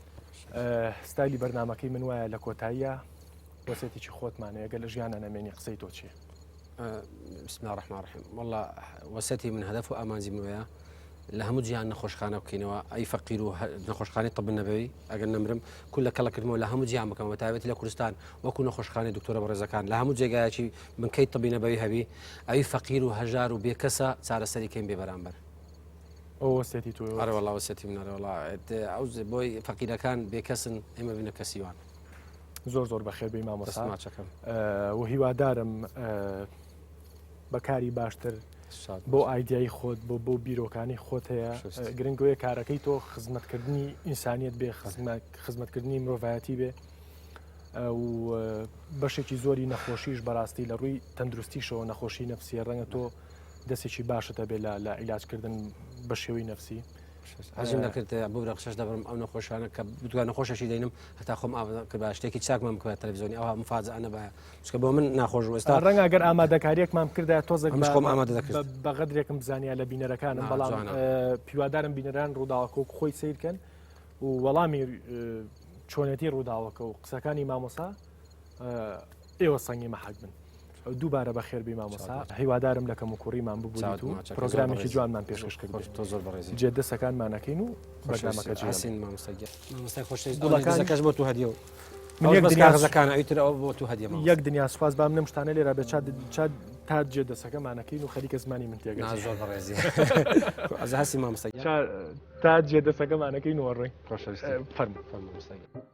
ستایلی بەرنمەکەی من وایە لە کۆتاییە وەسێتێکی خۆتمانەیە گەل لە ژیانە نەمێنی قسەی تۆ چیە؟ بسم الله الرحمن الرحیم والله وەسەتی من هەدەف و ئامانجی منەیە لە هەموو جیهان نەخۆشخانە بکەینەوە ئەی فەقیر و نەخۆشخانەی طب نەبەوی ئەگەر نەمرم کول لە کەڵکردمەوە لە هەموو جیهان بکەمەوە تایبەتی لە کوردستان وەکو نەخۆشخانەی دکتۆرە بەڕێزەکان لە هەموو جێگایەکی بنکەی طبی نەبەوی هەبی ئەوی فەقیر و هەژار و بێکەسە چارەسەری کەین بێ بەرامبەر ئەو وەسێتی تۆ ئەرە وەڵا وەسێتی منە وەڵا ئەو بۆی فەقیرەکان بێکەسن ئێمە بینە کەسیوان زۆر زۆر بەخێر بێی مامۆستا ماچەکەم و هیوادارم بە کاری باشتر. بۆ ئایدیایی خۆت بۆ بۆ بیرۆکانی خۆت هەیە گرنگەوەی کارەکەی تۆ خزمەتکردنی ئینسانیت بێ خزمەتکردنی مرۆڤایەتی بێ و بەشێکی زۆری نەخۆشیش بەڕاستی لە ڕووی تەندروستیشەوە نەخۆشی نەفسیە ڕەنگە تۆ دەستێکی باشت هەبێ لە لە عیلاجکردن بە شێوەی نەفسی. حەزم دەکرد ببرە قسەش دەبرم ئەو نەخۆشانە کە بدوای نەخۆشەشی دەینم هەتا خۆم کرد شتێکی چاکمان بکە تەلەڤیزیۆنی ئەوها مفاجئە نەبایە چونکە بۆ من ناخۆش بوو ئێستا ڕەنگە ئەگەر ئامادەکاریەکمان بکردایە تۆزێک منیش خۆم ئامادە دەکرد بە غەدرێکم بزانیا لە بینەرەکانم بەڵام هیوادارم بینەران ڕووداوەکە و خۆی سیرکەن و وەڵامی چۆنێتی ڕووداوەکە و قسەکانی مامۆسا ئێوە سەنگی مەحەک بن. دووبارە بەخێربێی مامۆستا هیوادارم لە کەموکوڕیمان ببوریت و پرۆگرامێکی جوانمان پێشکەش کرد تۆ زۆر بەڕێزی جێ دەسەکانمان ئەکەین و بەرنامەکە جێ حسین مامۆستا گیان مامۆستای خۆشەویست گوڵەکانەکەش بۆ تو هەدیە و من یەک بەس دنیا کاغەزەکان ئەوی تر ئەوە بۆ تو هەدیە مامۆستا. یەک دنیا سوپاس بام نەم شتانە لێرە بێ چا چا تا جێ دەسەکەمانەکەین و خەریکە زمانی من نا تێگەچێ زۆر بەڕێزی ئەز هەستی مامۆستا گیان چا تا جێ دەسەکەمانەکەین و ئەڕۆین خۆشەویستی فەرموو فەرموو مامۆستا گیان.